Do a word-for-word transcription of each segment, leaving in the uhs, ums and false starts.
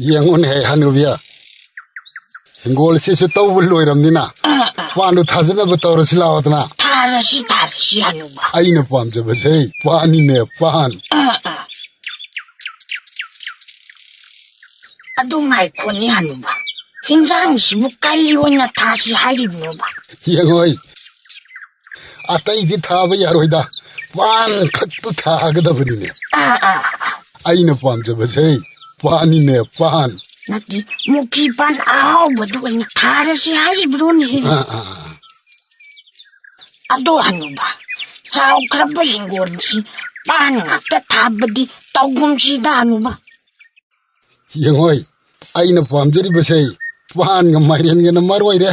ꯌꯦꯡꯉꯨꯅꯦꯍꯦ ꯍꯅꯨꯕꯤ, ꯍꯤꯡꯒꯣꯜꯁꯤꯁꯨ ꯇꯧꯕ ꯂꯣꯏꯔꯝꯅꯤꯅ, ꯑꯥ, ꯑꯥ꯫ ꯄꯥꯟꯗꯨ ꯊꯥꯖꯅꯕ ꯇꯧꯔꯁꯤ ꯂꯥꯛꯑꯣꯗꯅ꯫ ꯊꯥꯔꯁꯤ, ꯊꯥꯔꯁꯤ, ꯍꯅꯨꯕ꯫ ꯑꯩꯅ ꯄꯥꯝꯖꯕꯁꯦ ꯄꯥꯟꯅꯤꯅꯦ, ꯄꯥꯟ꯫ ꯑꯥ, ꯑꯥ꯫ ꯑꯗꯨ ꯉꯥꯏꯈꯣꯅꯦ, ꯍꯅꯨꯕ꯫ ꯍꯤꯟꯖꯥꯡꯁꯤꯕꯨ ꯀꯔꯤ ꯑꯣꯏꯅ ꯊꯥꯁꯤ ꯍꯥꯏꯔꯤꯕꯅꯣꯕ? ꯌꯦꯡꯉꯣꯏ, ꯑꯇꯩꯗꯤ ꯊꯥꯕ ꯌꯥꯔꯣꯏꯗ, ꯄꯥꯟ ꯈꯛꯇ ꯊꯥꯒꯗꯕꯅꯤꯅꯦ꯫ ꯑꯥ, ꯑꯥ, ꯑꯥ꯫ ꯑꯩꯅ ꯄꯥꯝꯖꯕꯁꯦ ꯄꯥꯟꯅꯤꯅꯦ, ꯄꯥꯟ꯫ ꯅꯠꯇꯦ, ꯃꯨꯀꯤ ꯄꯥꯟ ꯑꯍꯥꯎꯕꯗꯨ ꯑꯣꯏꯅ ꯊꯥꯔꯁꯤ ꯍꯥꯏꯔꯤꯕ꯭ꯔꯣꯅꯦꯍꯦ? ꯑꯥ, ꯑꯥ, ꯑꯥ꯫ ꯑꯗꯣ ꯍꯅꯨꯕ, ꯆꯥꯎꯈ꯭ꯔꯕ ꯍꯤꯡꯒꯣꯜꯁꯤ ꯄꯥꯟ ꯉꯥꯛꯇ ꯊꯥꯕꯗꯤ ꯇꯧꯒꯨꯝꯁꯤꯗ, ꯍꯅꯨꯕ꯫ ꯌꯦꯡꯉꯣꯏ, ꯑꯩꯅ ꯄꯥꯝꯖꯔꯤꯕꯁꯦ ꯄꯥꯟꯒ ꯃꯥꯏꯔꯦꯟꯒꯅ ꯃꯔꯨ ꯑꯣꯏꯔꯦ꯫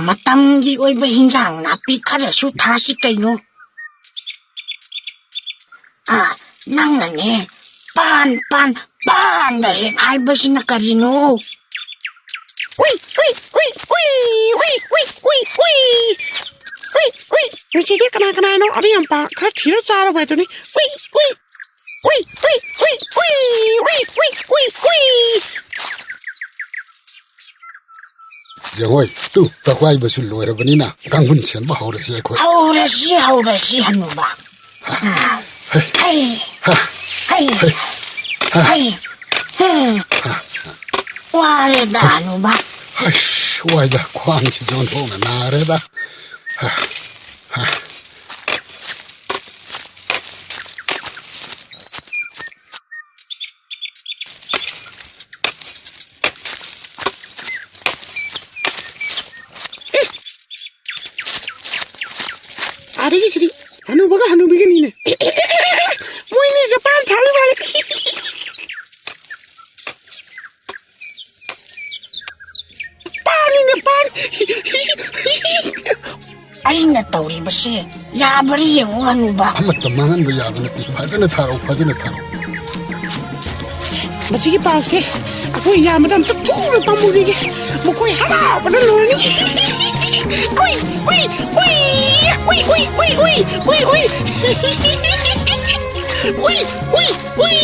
ꯃꯇꯝꯒꯤ ꯑꯣꯏꯕ ꯍꯤꯟꯖꯥꯡ ꯅꯥꯄꯤ ꯈꯔꯁꯨ ꯊꯥꯁꯤ ꯀꯩꯅꯣ꯫ ꯑꯥ, ꯅꯪꯅꯅꯦ, ꯄꯥꯟ, ꯄꯥꯟ, ꯄꯥꯟꯗ ꯍꯦꯛ ꯍꯥꯏꯕꯁꯤꯅ ꯀꯔꯤꯅꯣ? ꯎꯏ, ꯎꯏ, ꯎꯏ, ꯎꯏ, ꯎꯏ, ꯎꯏ, ꯎꯏ, ꯎꯏ꯫ ꯎꯏ, ꯎꯏ, ꯃꯁꯤꯗꯤ ꯀꯅꯥ ꯀꯅꯥꯅꯣ ꯑꯔꯤ ꯌꯥꯝꯄꯥ ꯈꯔ ꯊꯤꯔ ꯆꯥꯔꯕ ꯍꯥꯏꯗꯨꯅꯤ꯫ ꯎꯏ, ꯎꯏ, ꯎꯏ, ꯎꯏ, ꯎꯏ, ꯎꯏ, ꯎꯏ, ꯎꯏ, ꯎꯏ, ꯎꯏ꯫ ꯌꯦꯡꯉꯣꯏ, ꯇꯨ, ꯇꯛꯋꯥꯏꯕꯁꯨ ꯂꯣꯏꯔꯕꯅꯤꯅ ꯀꯥꯡꯈꯨꯟ ꯁꯦꯝꯕ ꯍꯧꯔꯁꯤ ꯑꯩꯈꯣꯏ꯫ ꯍꯧꯔꯁꯤ, ꯍꯧꯔꯁꯤ, ꯍꯅꯨꯕ꯫ ꯍꯩ, ꯍꯩ, ꯍꯩ, ꯍꯩ, ꯍꯩ꯫ ꯍꯝ꯫ ꯋꯥꯔꯦꯗ, ꯍꯅꯨꯕ꯫ ꯑꯁ, ꯋꯥꯏꯗ, ꯈ꯭ꯋꯥꯡꯁꯤꯁꯨ ꯑꯣꯟꯊꯣꯛꯅ ꯅꯥꯔꯦꯗ꯫ ꯑꯥꯗꯒꯤꯁꯤꯗꯤ ꯍꯅꯨꯕꯒ ꯍꯅꯨꯕꯤꯒꯅꯤꯅꯦ꯫ ꯃꯣꯏꯅꯤꯁꯦ ꯄꯥꯟ ꯊꯥꯔꯤ ꯃꯥꯜꯂꯦ꯫ ꯄꯥꯟꯅꯤꯅꯦ, ꯄꯥꯟ꯫ ꯑꯩꯅ ꯇꯧꯔꯤꯕꯁꯦ ꯌꯥꯕ꯭ꯔꯥ ꯌꯦꯡꯉꯨ, ꯍꯅꯨꯕ꯫ ꯑꯃꯠꯇ ꯃꯥꯡꯍꯟꯕ ꯌꯥꯕ ꯅꯠꯇꯦ꯫ ꯐꯖꯅ ꯊꯥꯔꯛꯎ, ꯐꯖꯅ ꯊꯥꯔꯛꯎ꯫ ꯃꯁꯤꯒꯤ ꯄꯥꯎꯁꯦ ꯑꯩꯈꯣꯏ ꯌꯥꯝꯕꯗ ꯑꯝꯇ ꯊꯨꯅ ꯇꯝꯃꯨꯈꯤꯒꯦ꯫ ꯃꯈꯣꯏ ꯍꯔꯥꯎꯕꯅ ꯂꯣꯏꯔꯅꯤ꯫ ꯎꯏ, ꯎꯏ, ꯎꯏ, ꯎꯏ, ꯎꯏ, ꯎꯏ, ꯎꯏ, ꯎꯏ, ꯎꯏ꯫ ꯎꯏ, ꯎꯏ, ꯎꯏ꯫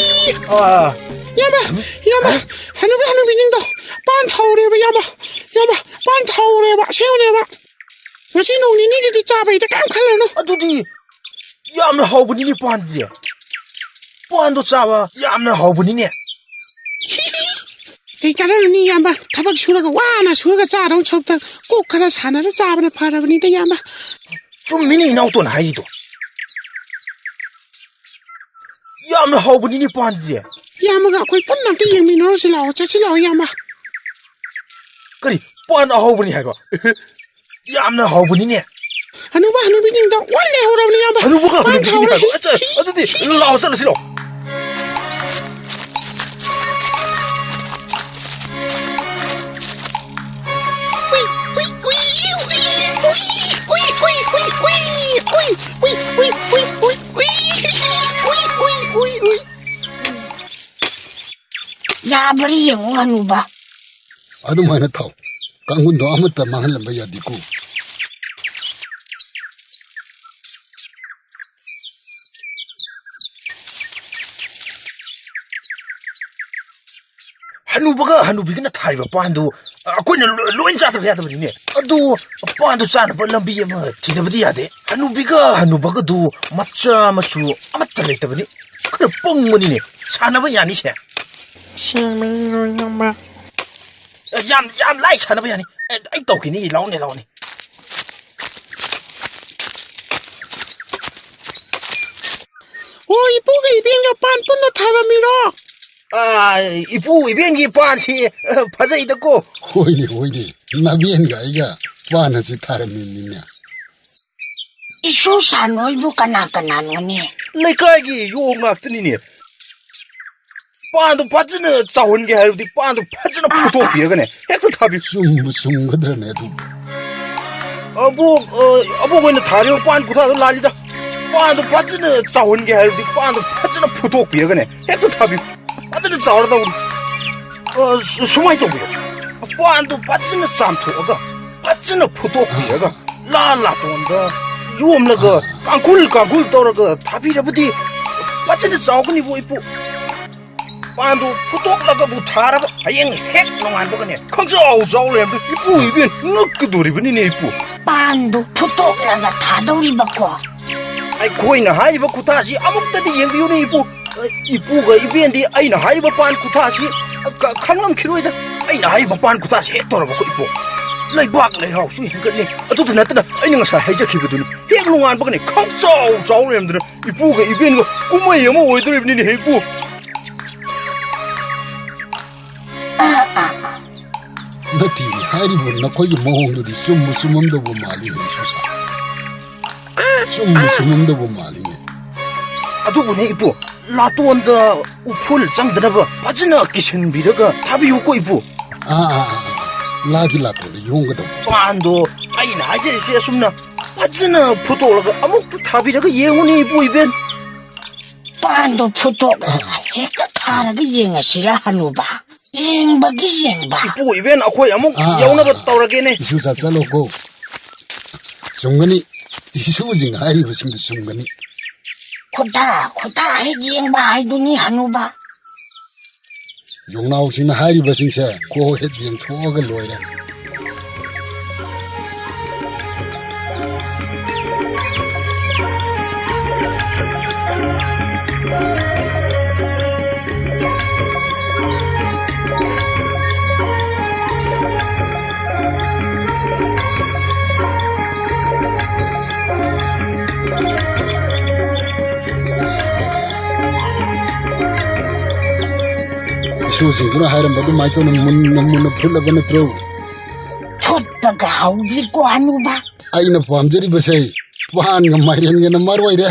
ꯑꯥ꯫ ꯏꯌꯥꯝꯕ, ꯏꯌꯥꯝꯕ, ꯍꯥ? ꯍꯅꯨꯕꯤ, ꯍꯅꯨꯕꯤꯁꯤꯡꯗꯣ ꯄꯥꯟ ꯊꯥꯎꯔꯦꯕ, ꯏꯌꯥꯝꯕ, ꯏꯌꯥꯝꯕ, ꯄꯥꯟ ꯊꯥꯎꯔꯦꯕ, ꯑꯁꯦꯡꯕꯅꯦꯕ꯫ ꯉꯁꯤ ꯅꯣꯡ ꯅꯤꯅꯤꯒꯤꯗꯤ ꯆꯥꯕꯩꯗ ꯀꯩꯝ ꯈꯜꯂꯨꯅꯨ꯫ ꯑꯗꯨꯗꯤ ꯌꯥꯝꯅ ꯍꯥꯎꯕꯅꯤꯅꯦ ꯄꯥꯟꯗꯤ꯫ ꯄꯥꯟꯗꯣ ꯆꯥꯕ ꯌꯥꯝꯅ ꯍꯥꯎꯕꯅꯤꯅꯦ꯫ ꯀꯩ ꯀꯥꯟꯅꯔꯨꯅꯤ ꯏꯌꯥꯝꯕ? ꯊꯕꯛ ꯁꯨꯔꯒ, ꯋꯥꯅ ꯁꯨꯔꯒ ꯆꯥꯗꯧ ꯁꯔꯨꯛꯇ ꯀꯣꯛ ꯈꯔ ꯁꯥꯟꯅꯔ ꯆꯥꯕꯅ ꯐꯔꯕꯅꯤꯗ ꯏꯌꯥꯝꯕ꯫ ꯆꯨꯝꯃꯤꯅꯦ ꯏꯅꯥꯎꯇꯣꯟ ꯍꯥꯏꯔꯤꯗꯣ꯫ ꯌꯥꯝꯅ ꯍꯥꯎꯕꯅꯤꯅꯦ ꯄꯥꯟꯗꯤ꯫ ꯏꯌꯥꯝꯕꯒ ꯑꯩꯈꯣꯏ ꯄꯨꯟꯅ ꯑꯝꯇ ꯌꯦꯡꯃꯤꯟꯅꯔꯨꯁꯤ ꯂꯥꯛꯑꯣ, ꯆꯠꯁꯤ ꯂꯥꯛꯑꯣ ꯏꯌꯥꯝꯕ꯫ ꯀꯔꯤ? ꯄꯥꯟ ꯑꯍꯥꯎꯕꯅꯤ ꯍꯥꯏꯕ? ꯌꯥꯝꯅ ꯍꯥꯎꯕꯅꯤꯅꯦ꯫ ꯍꯅꯨꯕ ꯍꯅꯨꯕꯤꯁꯤꯡꯗꯣ ꯂꯣꯏ ꯂꯩꯍꯧꯔꯕꯅꯤ, ꯏꯌꯥꯝꯕ꯫ ꯍꯅꯨꯕꯒ ꯃꯥꯅ ꯍꯅꯨꯕꯤꯒꯤ ꯊꯥꯍꯧꯔꯦ꯫ ꯂꯩꯕ? ꯑꯠꯆꯥ, ꯑꯗꯨꯗꯤ ꯂꯥꯛꯑꯣ, ꯆꯠꯂꯁꯤ ꯂꯥꯛꯑꯣ꯫ ꯌꯥꯕ꯭ꯔꯥ ꯌꯦꯡꯉꯨ, ꯍꯅꯨꯕ꯫ ꯑꯗꯨꯃꯥꯏꯅ ꯊꯥꯎ꯫ ꯀꯥꯡꯈꯨꯜꯗꯣ ꯑꯃꯠꯇ ꯃꯥꯡꯍꯜꯂꯝꯕ ꯌꯥꯗꯦꯀꯣ꯫ ꯍꯅꯨꯕꯒ ꯍꯅꯨꯕꯤꯒꯅ ꯊꯥꯔꯤꯕ ꯄꯥꯟꯗꯨ ꯑꯩꯈꯣꯏꯅ ꯂꯣ-, ꯂꯣꯏ ꯆꯥꯗꯕ ꯌꯥꯗꯕꯅꯤꯅꯦ꯫ ꯑꯗꯨ ꯄꯥꯟꯗꯨ ꯆꯥꯅꯕ ꯂꯝꯕꯤ ꯑꯃ ꯊꯤꯗꯕꯗꯤ ꯌꯥꯗꯦ꯫ ꯍꯅꯨꯕꯤꯒ ꯍꯅꯨꯕꯒꯗꯨ ꯃꯆꯥ ꯃꯁꯨ ꯑꯃꯠꯇ ꯂꯩꯇꯕꯅꯤ꯫ ꯈꯔ ꯄꯪꯕꯅꯤꯅꯦ꯫ ꯁꯥꯟꯅꯕ ꯌꯥꯅꯤꯁꯦ꯫ ꯁꯦꯡꯕꯅꯤ ꯂꯣꯏꯅꯃꯛ꯫ ꯌꯥꯝ, ꯌꯥꯝ ꯂꯥꯏ ꯁꯥꯟꯅꯕ ꯌꯥꯅꯤ꯫ ꯑꯦ, ꯑꯩ ꯇꯧꯈꯤꯅꯤ, ꯂꯥꯎꯅꯦ, ꯂꯥꯎꯅꯦ꯫ ꯑꯣ, ꯏꯄꯨꯒ ꯏꯕꯦꯟꯒ ꯄꯥꯟ ꯄꯨꯟꯅ ꯊꯥꯔꯝꯃꯤꯔꯣ? ꯑꯥ, ꯏꯄꯨ ꯏꯕꯦꯟꯒꯤ ꯄꯥꯟꯁꯤ, ꯑ, ꯐꯖꯩꯗꯀꯣ꯫ ꯍꯣꯏꯅꯦ, ꯍꯣꯏꯅꯦ, ꯅꯕꯦꯟꯒ ꯑꯩꯒ ꯄꯥꯟ ꯑꯁꯤ ꯊꯥꯔꯝꯃꯤꯅꯤꯅꯦ꯫ ꯏꯁꯨ ꯁꯥꯅꯣꯏꯕꯨ ꯀꯅꯥ ꯀꯅꯥꯅꯣꯅꯦ? ꯂꯩꯀꯥꯏꯒꯤ ꯌꯣꯡ ꯉꯥꯛꯇꯅꯤꯅꯦ꯫ ꯄꯥꯟꯗꯣ ꯐꯖꯅ ꯆꯥꯎꯍꯟꯒꯦ ꯍꯥꯏꯔꯕꯗꯤ ꯄꯥꯟꯗꯣ ꯐꯖꯅ ꯐꯨꯠꯇꯣꯛꯄꯤꯔꯒꯅꯦ ꯍꯦꯛꯇ ꯊꯥꯕꯤꯌꯨ꯫ ꯆꯨꯝꯕꯨ ꯆꯨꯝꯒꯗ꯭ꯔꯅꯦ ꯑꯗꯨ? ꯑꯕꯣꯛ, ꯑ, ꯑꯕꯣꯛ ꯍꯣꯏꯅ ꯊꯥꯔꯤꯕ ꯄꯥꯟ ꯈꯨꯊꯥꯗꯣ ꯂꯥꯜꯂꯤꯗ꯫ ꯄꯥꯟꯗꯣ ꯐꯖꯅ ꯆꯥꯎꯍꯟꯒꯦ ꯍꯥꯏꯔꯕꯗꯤ ꯄꯥꯟꯗꯣ ꯐꯖꯅ ꯐꯨꯠꯇꯣꯛꯄꯤꯔꯒꯅꯦ ꯍꯦꯛꯇ ꯊꯥꯕꯤꯌꯨ꯫ ꯐꯖꯅ ꯆꯥꯎꯔꯗꯧꯕꯅꯤ꯫ ꯑ, ꯁꯨ-, ꯁꯨꯃꯥꯏꯅ ꯇꯧꯕꯤꯔꯣ꯫ ꯄꯥꯟꯗꯣ ꯐꯖꯅ ꯆꯥꯝꯊꯣꯛꯑꯒ, ꯐꯖꯅ ꯐꯨꯠꯇꯣꯛꯄꯤꯔꯒ, ꯂꯥ ꯂꯥꯇꯣꯟꯗ ꯌꯣꯝꯂꯒ, ꯀꯥꯡꯈꯨꯜ ꯀꯥꯡꯈꯨꯜ ꯇꯧꯔꯒ ꯊꯥꯕꯤꯔꯕꯗꯤ ꯐꯖꯅ ꯆꯥꯎꯒꯅꯤꯕꯨ ꯏꯄꯨ꯫ ꯄꯥꯟꯗꯨ ꯐꯨꯠꯇꯣꯛꯂꯒꯕꯨ ꯊꯥꯔꯕ ꯍꯌꯦꯡ ꯍꯦꯛ ꯅꯣꯡꯉꯥꯟꯕꯒꯅꯦ ꯈꯪꯆꯥꯎ ꯆꯥꯎ ꯂꯩꯔꯝꯗ ꯏꯄꯨ ꯏꯕꯦꯟ ꯉꯛꯀꯗꯣꯔꯤꯕꯅꯤꯅꯦ ꯏꯄꯨ꯫ ꯄꯥꯟꯗꯨ ꯐꯨꯠꯇꯣꯛꯂꯒ ꯊꯥꯗꯧꯔꯤꯕꯀꯣ? ꯑꯩꯈꯣꯏꯅ ꯍꯥꯏꯔꯤꯕ ꯈꯨꯊꯥꯁꯤ ꯑꯃꯨꯛꯇꯗꯤ ꯌꯦꯡꯕꯤꯌꯨꯅꯦ ꯏꯄꯨ꯫ ꯏꯄꯨꯒ ꯏꯕꯦꯟꯗꯤ ꯑꯩꯅ ꯍꯥꯏꯔꯤꯕ ꯄꯥꯟ ꯈꯨꯊꯥꯁꯤ ꯈ-, ꯈꯪꯂꯝꯈꯤꯔꯣꯏꯗ꯫ ꯑꯩꯅ ꯍꯥꯏꯔꯤꯕ ꯄꯥꯟ ꯈꯨꯊꯥꯁꯤ ꯍꯦꯛ ꯇꯧꯔꯕꯀꯣ ꯏꯄꯨ, ꯂꯩꯕꯥꯛ ꯂꯩꯍꯥꯎꯁꯨ ꯍꯦꯟꯒꯠꯂꯤ꯫ ꯑꯗꯨꯇ ꯅꯠꯇꯅ ꯑꯩꯅ ꯉꯁꯥꯏ ꯍꯥꯏꯖꯈꯤꯕꯗꯨꯅꯤ, ꯍꯦꯛ ꯅꯣꯡꯉꯥꯟꯕꯒꯅꯦ ꯈꯪꯆꯥꯎ ꯆꯥꯎ ꯂꯩꯔꯝꯗꯅ ꯏꯄꯨꯒ ꯏꯕꯦꯟꯒ ꯀꯨꯝꯍꯩ ꯑꯃ ꯑꯣꯏꯗꯣꯔꯤꯕꯅꯤꯅꯦ ꯏꯄꯨ꯫ ꯅꯠꯇꯦꯅꯦ, ꯍꯥꯏꯔꯤꯕ ꯅꯈꯣꯏꯒꯤ ꯃꯑꯣꯡꯗꯨꯗꯤ ꯆꯨꯝꯕ ꯆꯨꯝꯃꯝꯗꯧꯕ ꯃꯥꯜꯂꯤꯅꯦ, ꯏꯁꯨꯁꯥ꯫ ꯆꯨꯝꯕꯨ ꯆꯨꯝꯃꯝꯗꯧꯕ ꯃꯥꯜꯂꯤꯅꯦ꯫ ꯑꯗꯨꯕꯨꯅꯦ ꯏꯄꯨ, ꯂꯥꯇꯣꯟꯗ ꯎꯐꯨꯜ ꯆꯪꯗꯅꯕ ꯐꯖꯅ ꯀꯤꯁꯤꯟꯕꯤꯔꯒ ꯊꯥꯕꯤꯌꯨꯀꯣ ꯏꯄꯨ꯫ ꯑꯥ, ꯑꯥ, ꯑꯥ, ꯑꯥ꯫ ꯂꯥꯒꯤ ꯂꯥꯇꯣꯟꯗ ꯌꯣꯝꯒꯗꯧꯕ꯫ ꯄꯥꯟꯗꯣ ꯑꯩꯅ ꯍꯥꯏꯖꯔꯤꯁꯦ ꯑꯁꯨꯝꯅ ꯐꯖꯅ ꯐꯨꯠꯇꯣꯛꯂꯒ ꯑꯃꯨꯛꯇ ꯊꯥꯕꯤꯔꯒ ꯌꯦꯡꯉꯨꯅꯦ ꯏꯄꯨ ꯏꯕꯦꯟ꯫ ꯄꯥꯟꯗꯣ ꯐꯨꯠꯇꯣꯛꯂꯒ ꯍꯦꯛꯇ ꯊꯥꯔꯒ ꯌꯦꯡꯉꯁꯤꯔ ꯍꯅꯨꯕ? ꯌꯦꯡꯕꯒꯤ ꯌꯦꯡꯕ꯫ ꯏꯄꯨ ꯏꯕꯦꯟ, ꯑꯩꯈꯣꯏ ꯑꯃꯨꯛ ꯑꯥ, ꯌꯧꯅꯕ ꯑꯥ, ꯑꯥ꯫ ꯇꯧꯔꯒꯦꯅꯦ꯫ ꯏꯁꯨ ꯆꯠꯂꯣꯀꯣ꯫ ꯆꯨꯝꯒꯅꯤ꯫ ꯏꯁꯨꯁꯤꯡꯅ ꯍꯥꯏꯔꯤꯕꯁꯤꯡꯗꯨ ꯆꯨꯝꯒꯅꯤ꯫ ꯈꯨꯠꯇ, ꯈꯨꯠꯇ ꯍꯦꯛ ꯌꯦꯡꯕ ꯍꯥꯏꯗꯨꯅꯤ ꯍꯅꯨꯕ꯫ ꯌꯣꯡꯅꯥꯎꯁꯤꯡꯅ ꯍꯥꯏꯔꯤꯕꯁꯤꯡꯁꯦ ꯈꯣ ꯍꯦꯛ ꯌꯦꯡꯊꯣꯛꯑꯒ ꯂꯣꯏꯔꯦ꯫ ꯏꯁꯨꯁꯤꯡꯗꯨꯅ ꯍꯥꯏꯔꯝꯕ ꯑꯗꯨꯃꯥꯏꯅ ꯇꯧꯅ ꯃꯨꯟꯅ ꯃꯨꯟꯅ ꯐꯨꯠꯂꯕ ꯅꯠꯇ꯭ꯔꯣ? ꯐꯨꯠꯄꯒ ꯍꯧꯗ꯭ꯔꯤꯀꯣ ꯍꯅꯨꯕ꯫ ꯑꯩꯅ ꯄꯥꯝꯖꯔꯤꯕꯁꯦ ꯄꯥꯟꯒ ꯃꯥꯏꯔꯦꯟꯒꯅ ꯃꯔꯨ ꯑꯣꯏꯔꯦ꯫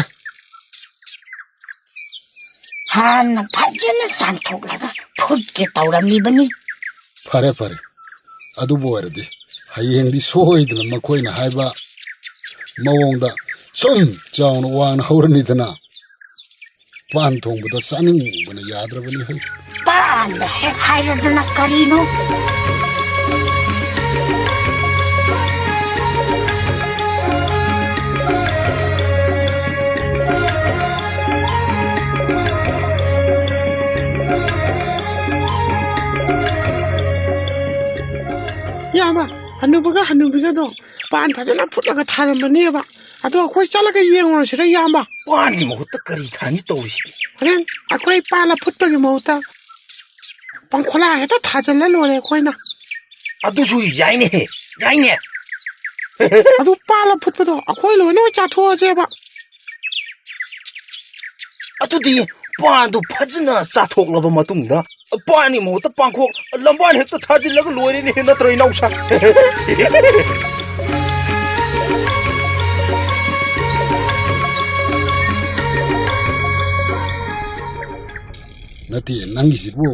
ꯍꯥꯟꯅ ꯐꯖꯅ ꯆꯥꯝꯊꯣꯛꯂꯒ ꯐꯨꯠꯀꯦ ꯇꯧꯔꯝꯃꯤꯕꯅꯤ꯫ ꯐꯔꯦ, ꯐꯔꯦ꯫ ꯑꯗꯨꯕꯨ ꯑꯣꯏꯔꯗꯤ ꯍꯌꯦꯡꯗꯤ ꯁꯣꯏꯗꯅ ꯃꯈꯣꯏꯅ ꯍꯥꯏꯕ ꯃꯑꯣꯡꯗ ꯁꯨꯝ ꯆꯥꯎꯅ ꯋꯥꯡꯅ ꯍꯧꯔꯅꯤꯗꯅ꯫ ꯄꯥꯟ ꯊꯣꯡꯕꯗꯣ ꯆꯥꯅꯤꯡꯕꯅ ꯌꯥꯗ꯭ꯔꯕꯅꯤ ꯍꯩ꯫ ꯄꯥꯟꯗ ꯍꯦꯛ ꯍꯥꯏꯔꯗꯅ ꯀꯔꯤꯅꯣ? ꯏꯌꯥꯝꯕ, ꯍꯅꯨꯕꯒ ꯍꯅꯨꯕꯤꯒꯗꯣ ꯄꯥꯟ ꯐꯖꯅ ꯐꯨꯠꯂꯒ ꯊꯥꯔꯝꯕꯅꯦꯕ꯫ ꯑꯗꯣ ꯑꯩꯈꯣꯏ ꯆꯠꯂꯒ ꯌꯦꯡꯉꯨꯔꯁꯤꯔ, ꯏꯌꯥꯝꯕ? ꯄꯥꯟꯒꯤ ꯃꯍꯨꯠꯇ ꯀꯔꯤ ꯊꯥꯅꯤ ꯇꯧꯔꯤꯁꯤꯗꯤ? ꯍꯣꯔꯦꯟ ꯑꯩꯈꯣꯏ ꯄꯥꯟ ꯑꯐꯨꯠꯄꯒꯤ ꯃꯍꯨꯠꯇ ꯄꯥꯡꯈꯣꯂꯥ ꯍꯦꯛꯇ ꯊꯥꯖꯤꯜꯂ ꯂꯣꯏꯔꯦ ꯑꯩꯈꯣꯏꯅ꯫ ꯑꯗꯨꯁꯨ ꯌꯥꯏꯅꯦ, ꯌꯥꯏꯅꯦ꯫ ꯑꯗꯨ ꯄꯥꯟ ꯑꯐꯨꯠꯄꯗꯣ ꯑꯩꯈꯣꯏ ꯂꯣꯏꯅꯃꯛ ꯆꯥꯊꯣꯛꯑꯁꯦꯕ꯫ ꯑꯗꯨꯗꯤ ꯄꯥꯟꯗꯣ ꯐꯖꯅ ꯆꯥꯊꯣꯛꯂꯕ ꯃꯇꯨꯡꯗ ꯄꯥꯟꯒꯤ ꯃꯍꯨꯠꯇ ꯄꯥꯡꯈꯣꯛ ꯂꯝꯕꯥꯟ ꯍꯦꯛꯇ ꯊꯥꯖꯤꯜꯂꯒ ꯂꯣꯏꯔꯦꯅꯦ, ꯅꯠꯇ꯭ꯔꯣ ꯏꯅꯥꯎꯁꯥ? ꯅꯠꯇꯦ, ꯅꯪꯒꯤꯁꯤꯕꯨ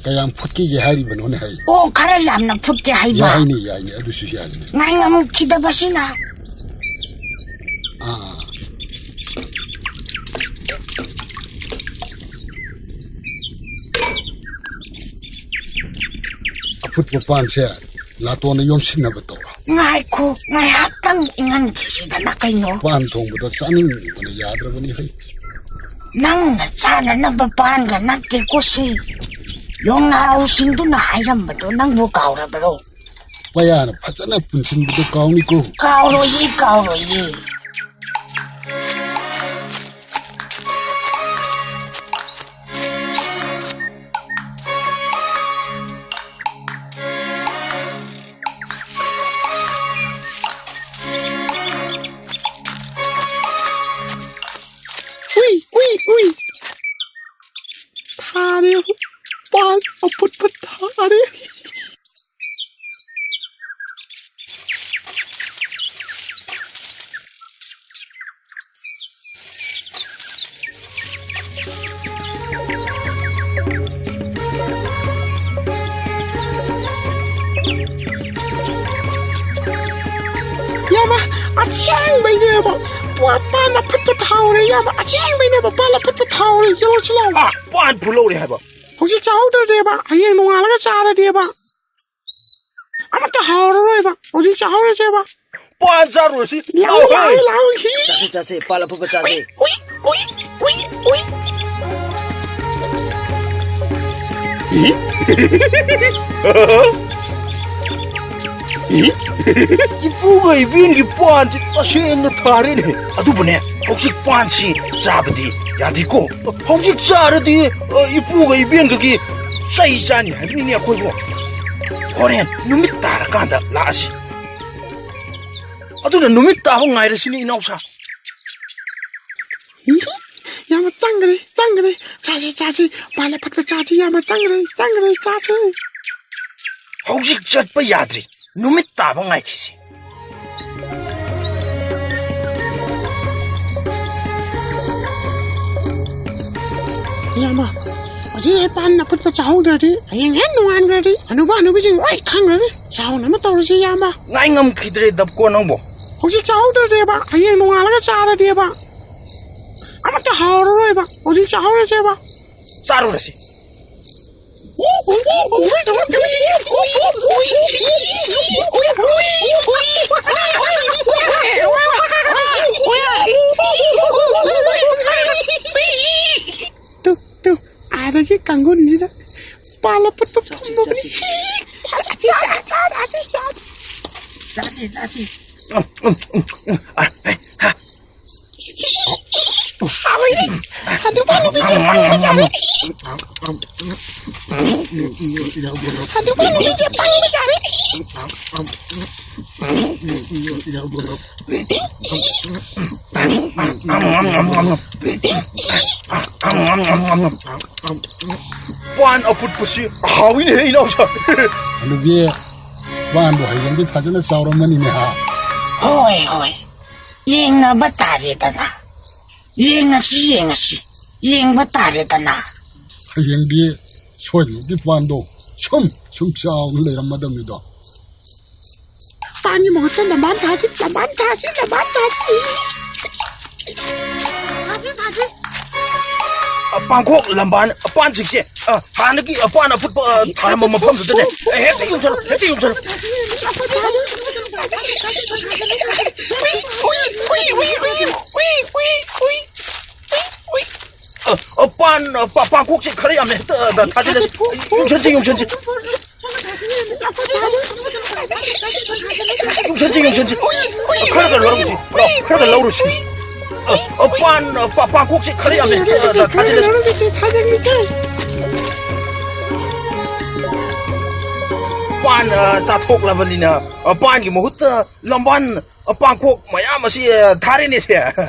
ꯀꯌꯥꯝ ꯐꯨꯠꯀꯦꯒꯦ ꯍꯥꯏꯔꯤꯕꯅꯣꯅꯦ ꯍꯩ? ꯑꯣ, ꯈꯔ ꯌꯥꯝꯅ ꯐꯨꯠꯀꯦ ꯍꯥꯏꯕ꯫ ꯌꯥꯏꯅꯦ, ꯌꯥꯏꯅꯦ, ꯑꯗꯨꯁꯨ ꯌꯥꯏꯅꯦ꯫ ꯉꯥꯏ ꯉꯝꯈꯤꯗꯕꯁꯤꯅ꯫ ꯑꯥ꯫ ꯑꯐꯨꯠꯄ ꯄꯥꯟꯁꯦ ꯂꯥꯇꯣꯟꯅ ꯌꯣꯝꯁꯤꯟꯅꯕ ꯇꯧꯔꯣ꯫ ꯉꯥꯏꯈꯣ, ꯉꯥꯏꯍꯥꯛꯇꯪ ꯏꯪꯍꯟꯈꯤꯁꯤꯗꯅ ꯀꯩꯅꯣ꯫ ꯄꯥꯟ ꯊꯣꯡꯕꯗꯣ ꯆꯥꯅꯤꯡꯕꯅ ꯌꯥꯗ꯭ꯔꯕꯅꯤ ꯍꯩ꯫ ꯅꯪꯅ ꯆꯥꯅꯅꯕ ꯄꯥꯟꯒ ꯅꯠꯇꯦꯀꯣ ꯁꯤ꯫ ꯌꯣꯡꯅꯥꯎꯁꯤꯡꯗꯨꯅ ꯍꯥꯏꯔꯝꯕꯗꯣ ꯅꯪꯕꯨ ꯀꯥꯎꯔꯕ꯭ꯔꯣ? ꯄꯌꯥꯅ ꯐꯖꯅ ꯄꯨꯟꯁꯤꯟꯕꯗꯣ ꯀꯥꯎꯅꯤꯀꯣ꯫ ꯀꯥꯎꯔꯣꯏꯌꯦ, ꯀꯥꯎꯔꯣꯏꯌꯦ꯫ ꯎꯏ, ꯎꯏ, ꯎꯏ꯫ ꯊꯥꯔꯦ꯫ ꯄꯥꯟ ꯑꯐꯨꯠꯄ ꯊꯥꯔꯦ꯫ ꯌꯥꯝꯕ, ꯑꯁꯦꯡꯕꯩꯅꯦꯕ꯫ ꯄꯥ-, ꯄꯥꯟ ꯑꯐꯨꯠꯄ ꯊꯥꯎꯔꯦ, ꯌꯥꯝꯕ꯫ ꯑꯁꯦꯡꯕꯩꯅꯦꯕ, ꯄꯥꯟ ꯑꯐꯨꯠꯄ ꯊꯥꯎꯔꯦ꯫ ꯌꯦꯡꯉꯨꯁꯤ ꯂꯥꯎ꯫ ꯑꯥ, ꯄꯥꯟ ꯐꯨꯜꯍꯧꯔꯦ ꯍꯥꯏꯕ꯫ ꯍꯧꯖꯤꯛ ꯆꯥꯍꯧꯗ꯭ꯔꯗꯤꯕ, ꯍꯌꯦꯡ ꯅꯣꯡꯉꯥꯜꯂꯒ ꯆꯥꯔꯗꯤꯕ꯫ ꯑꯃꯠꯇ ꯍꯥꯎꯔꯔꯣꯏꯕ꯫ ꯍꯧꯖꯤꯛ ꯆꯥꯍꯧꯔꯁꯦꯕ꯫ ꯄꯥꯟ ꯆꯥꯔꯨꯔꯁꯤ꯫ ꯂꯥꯎ, ꯂꯥꯎ, ꯍꯦ꯫ ꯂꯥꯎ, ꯂꯥꯎ, ꯍꯤ꯫ ꯆꯥꯁꯦ, ꯆꯥꯁꯦ, ꯄꯥꯟ ꯑꯐꯨꯠꯄ ꯆꯥꯁꯦ꯫ ꯎꯏ, ꯎꯏ, ꯎꯏ, ꯎꯏ꯫ ꯏꯄꯨꯒ ꯏꯕꯦꯟꯒꯤ ꯄꯥꯟꯁꯤ ꯇꯁꯦꯡꯅ ꯊꯥꯔꯦꯅꯦ꯫ ꯑꯗꯨꯕꯨꯅꯦ, ꯍꯧꯖꯤꯛ ꯄꯥꯟꯁꯤ ꯆꯥꯕꯗꯤ ꯌꯥꯗꯦꯀꯣ꯫ ꯍꯧꯖꯤꯛ ꯆꯥꯔꯗꯤ, ꯑ, ꯏꯄꯨꯒ ꯏꯕꯦꯟꯒꯒꯤ ꯆꯩ ꯆꯥꯅꯤ ꯍꯥꯏꯕꯅꯤꯅꯦ ꯑꯩꯈꯣꯏꯕꯨ꯫ ꯍꯣꯔꯦꯟ ꯅꯨꯃꯤꯠ ꯇꯥꯔꯀꯥꯟꯗ ꯂꯥꯛꯑꯁꯤ꯫ ꯑꯗꯨꯅ ꯅꯨꯃꯤꯠ ꯇꯥꯕ ꯉꯥꯏꯔꯁꯤꯅꯦ, ꯏꯅꯥꯎꯁꯥ꯫ ꯏꯍꯤ, ꯌꯥꯝꯅ ꯆꯪꯈ꯭ꯔꯦ, ꯆꯪꯈ꯭ꯔꯦ꯫ ꯆꯥꯁꯦ, ꯆꯥꯁꯦ꯫ ꯄꯥꯟ ꯑꯐꯨꯠꯄ ꯆꯥꯁꯦ, ꯌꯥꯝꯅ ꯆꯪꯈ꯭ꯔꯦ, ꯆꯪꯈ꯭ꯔꯦ, ꯆꯥꯁꯦ꯫ ꯍꯧꯖꯤꯛ ꯆꯠꯄ ꯌꯥꯗ꯭ꯔꯤ꯫ ꯅꯨꯃꯤꯠ ꯇꯥꯕ ꯉꯥꯏꯈꯤꯁꯤ꯫ ꯏꯌꯥꯝꯕ, ꯍꯧꯖꯤꯛ ꯍꯩꯄꯥꯟ ꯑꯐꯨꯠꯄ ꯆꯥꯍꯧꯗ꯭ꯔꯗꯤ ꯍꯌꯦꯡ ꯍꯦꯛ ꯅꯣꯡꯉꯥꯟꯈ꯭ꯔꯗꯤ ꯍꯅꯨꯕ ꯍꯅꯨꯕꯤꯁꯤꯡ ꯂꯣꯏ ꯈꯪꯈ꯭ꯔꯅꯤ꯫ ꯆꯥꯍꯧꯅꯕ ꯇꯧꯔꯁꯤ, ꯏꯌꯥꯝꯕ꯫ ꯉꯥꯏ ꯉꯝꯈꯤꯗ꯭ꯔꯦ ꯗꯞꯀꯣ ꯅꯪꯕꯣ꯫ ꯍꯧꯖꯤꯛ ꯆꯥꯍꯧꯗ꯭ꯔꯗꯤꯕ ꯍꯌꯦꯡ ꯅꯣꯡꯉꯥꯜꯂꯒ ꯆꯥꯔꯗꯤꯕ ꯑꯃꯠꯇ ꯍꯥꯎꯔꯔꯣꯏꯕ꯫ ꯍꯧꯖꯤꯛ ꯆꯥꯍꯧꯔꯁꯦꯕ꯫ ꯆꯥꯔꯨꯔꯁꯤ꯫ ꯇꯨ, ꯇꯨ, ꯑꯥꯗꯒꯤ ꯀꯥꯡꯒꯨꯟꯁꯤꯗ ꯄꯥꯜꯂ ꯄꯨꯠꯄ ꯐꯝꯃꯕꯅꯤ꯫ ꯆꯥꯁꯤ, ꯆꯥꯁꯤ꯫ ꯆꯥꯁꯤ, ꯆꯥꯁꯤ꯫ ꯎꯝ, ꯎꯝ, ꯎꯝ, ꯎꯝ꯫ ꯑ, ꯑꯦ, ꯍꯥ꯫ ꯍꯥꯎꯋꯤꯅꯦ꯫ ꯍꯅꯨꯕ ꯍꯅꯨꯕꯤꯁꯦ ꯄꯪꯕꯖꯥꯠꯅꯤ꯫ ꯍꯅꯨꯕ ꯍꯅꯨꯕꯤꯁꯦ ꯄꯪꯕꯖꯥꯠꯅꯤ꯫ ꯄꯥꯟ ꯑꯐꯨꯠꯄꯁꯤ ꯍꯥꯎꯏꯅꯦꯍꯦ, ꯏꯅꯥꯎꯆꯥ꯫ ꯍꯅꯨꯕꯤ, ꯄꯥꯟꯗꯣ ꯍꯌꯦꯡꯗꯤ ꯐꯖꯅ ꯆꯥꯎꯔꯝꯃꯅꯤꯅꯦ, ꯍꯥ? ꯍꯣꯏ, ꯍꯣꯏ꯫ ꯌꯦꯡꯅꯕ ꯇꯥꯔꯦꯗꯅ꯫ ꯌꯦꯡꯉꯁꯤ, ꯌꯦꯡꯉꯁꯤ꯫ ꯌꯦꯡꯕ ꯇꯥꯔꯦꯗꯅ꯫ ꯍꯌꯦꯡꯗꯤ ꯁꯣꯏꯗꯅꯗꯤ ꯄꯥꯟꯗꯣ ꯁꯨꯝ, ꯁꯨꯝ ꯆꯥꯎꯅ ꯂꯩꯔꯝꯃꯗꯕꯅꯤꯗꯣ꯫ ꯄꯥꯟꯒꯤ ꯃꯍꯨꯠꯇ ꯂꯝꯕꯥꯟ ꯊꯥꯁꯤ, ꯂꯝꯕꯥꯟ ꯊꯥꯁꯤ, ꯂꯝꯕꯥꯟ ꯊꯥꯁꯤ꯫ ꯊꯥꯁꯤ, ꯊꯥꯁꯤ꯫ ꯑ, ꯄꯥꯡꯈꯣꯛ ꯂꯝꯕꯥꯟ, ꯑ, ꯄꯥꯟꯁꯤꯡꯁꯦ, ꯑ, ꯍꯥꯟꯅꯒꯤ, ꯑ, ꯄꯥꯟ ꯑꯐꯨꯠꯄ, ꯑ, ꯊꯥꯔꯝꯕ ꯃꯐꯝꯗꯨꯗꯅꯦ꯫ ꯑ, ꯍꯦꯛꯇ ꯌꯨꯡꯁꯜꯂꯨ, ꯍꯦꯛꯇ ꯌꯨꯡꯁꯜꯂꯨ꯫ ꯑ, ꯑ, ꯄꯥꯟ, ꯑ, ꯄꯥ-, ꯄꯥꯡꯈꯣꯛꯁꯦ ꯈꯔ ꯌꯥꯝꯅ ꯍꯦꯛꯇ, ꯑ, ꯊꯥꯖꯤꯜꯂꯁꯤ꯫ ꯌꯨꯡꯁꯟꯁꯤ, ꯌꯨꯡꯁꯟꯁꯤ꯫ ꯌꯨꯡꯁꯟꯁꯤ, ꯌꯨꯡꯁꯟꯁꯤ꯫ ꯈꯔ ꯈꯔ ꯂꯧꯔꯨꯁꯤ꯫ ꯂꯥꯎ, ꯈꯔ ꯈꯔ ꯂꯧꯔꯨꯁꯤ꯫ ꯑ, ꯑ, ꯄꯥꯟ, ꯑ, ꯄꯥ-, ꯄꯥꯡꯈꯣꯛꯁꯦ ꯈꯔ ꯌꯥꯝꯅ ꯍꯦꯛꯇ, ꯑ, ꯊꯥꯖꯤꯜꯂꯁꯤ꯫ ꯄꯥꯟ, ꯑ, ꯆꯥꯊꯣꯛꯂꯕꯅꯤꯅ, ꯑ, ꯄꯥꯟꯒꯤ ꯃꯍꯨꯠꯇ ꯂꯝꯕꯥꯟ, ꯑ, ꯄꯥꯡꯈꯣꯛ ꯃꯌꯥꯝ ꯑꯁꯤ, ꯑ, ꯊꯥꯔꯦꯅꯦ ꯁꯦ꯫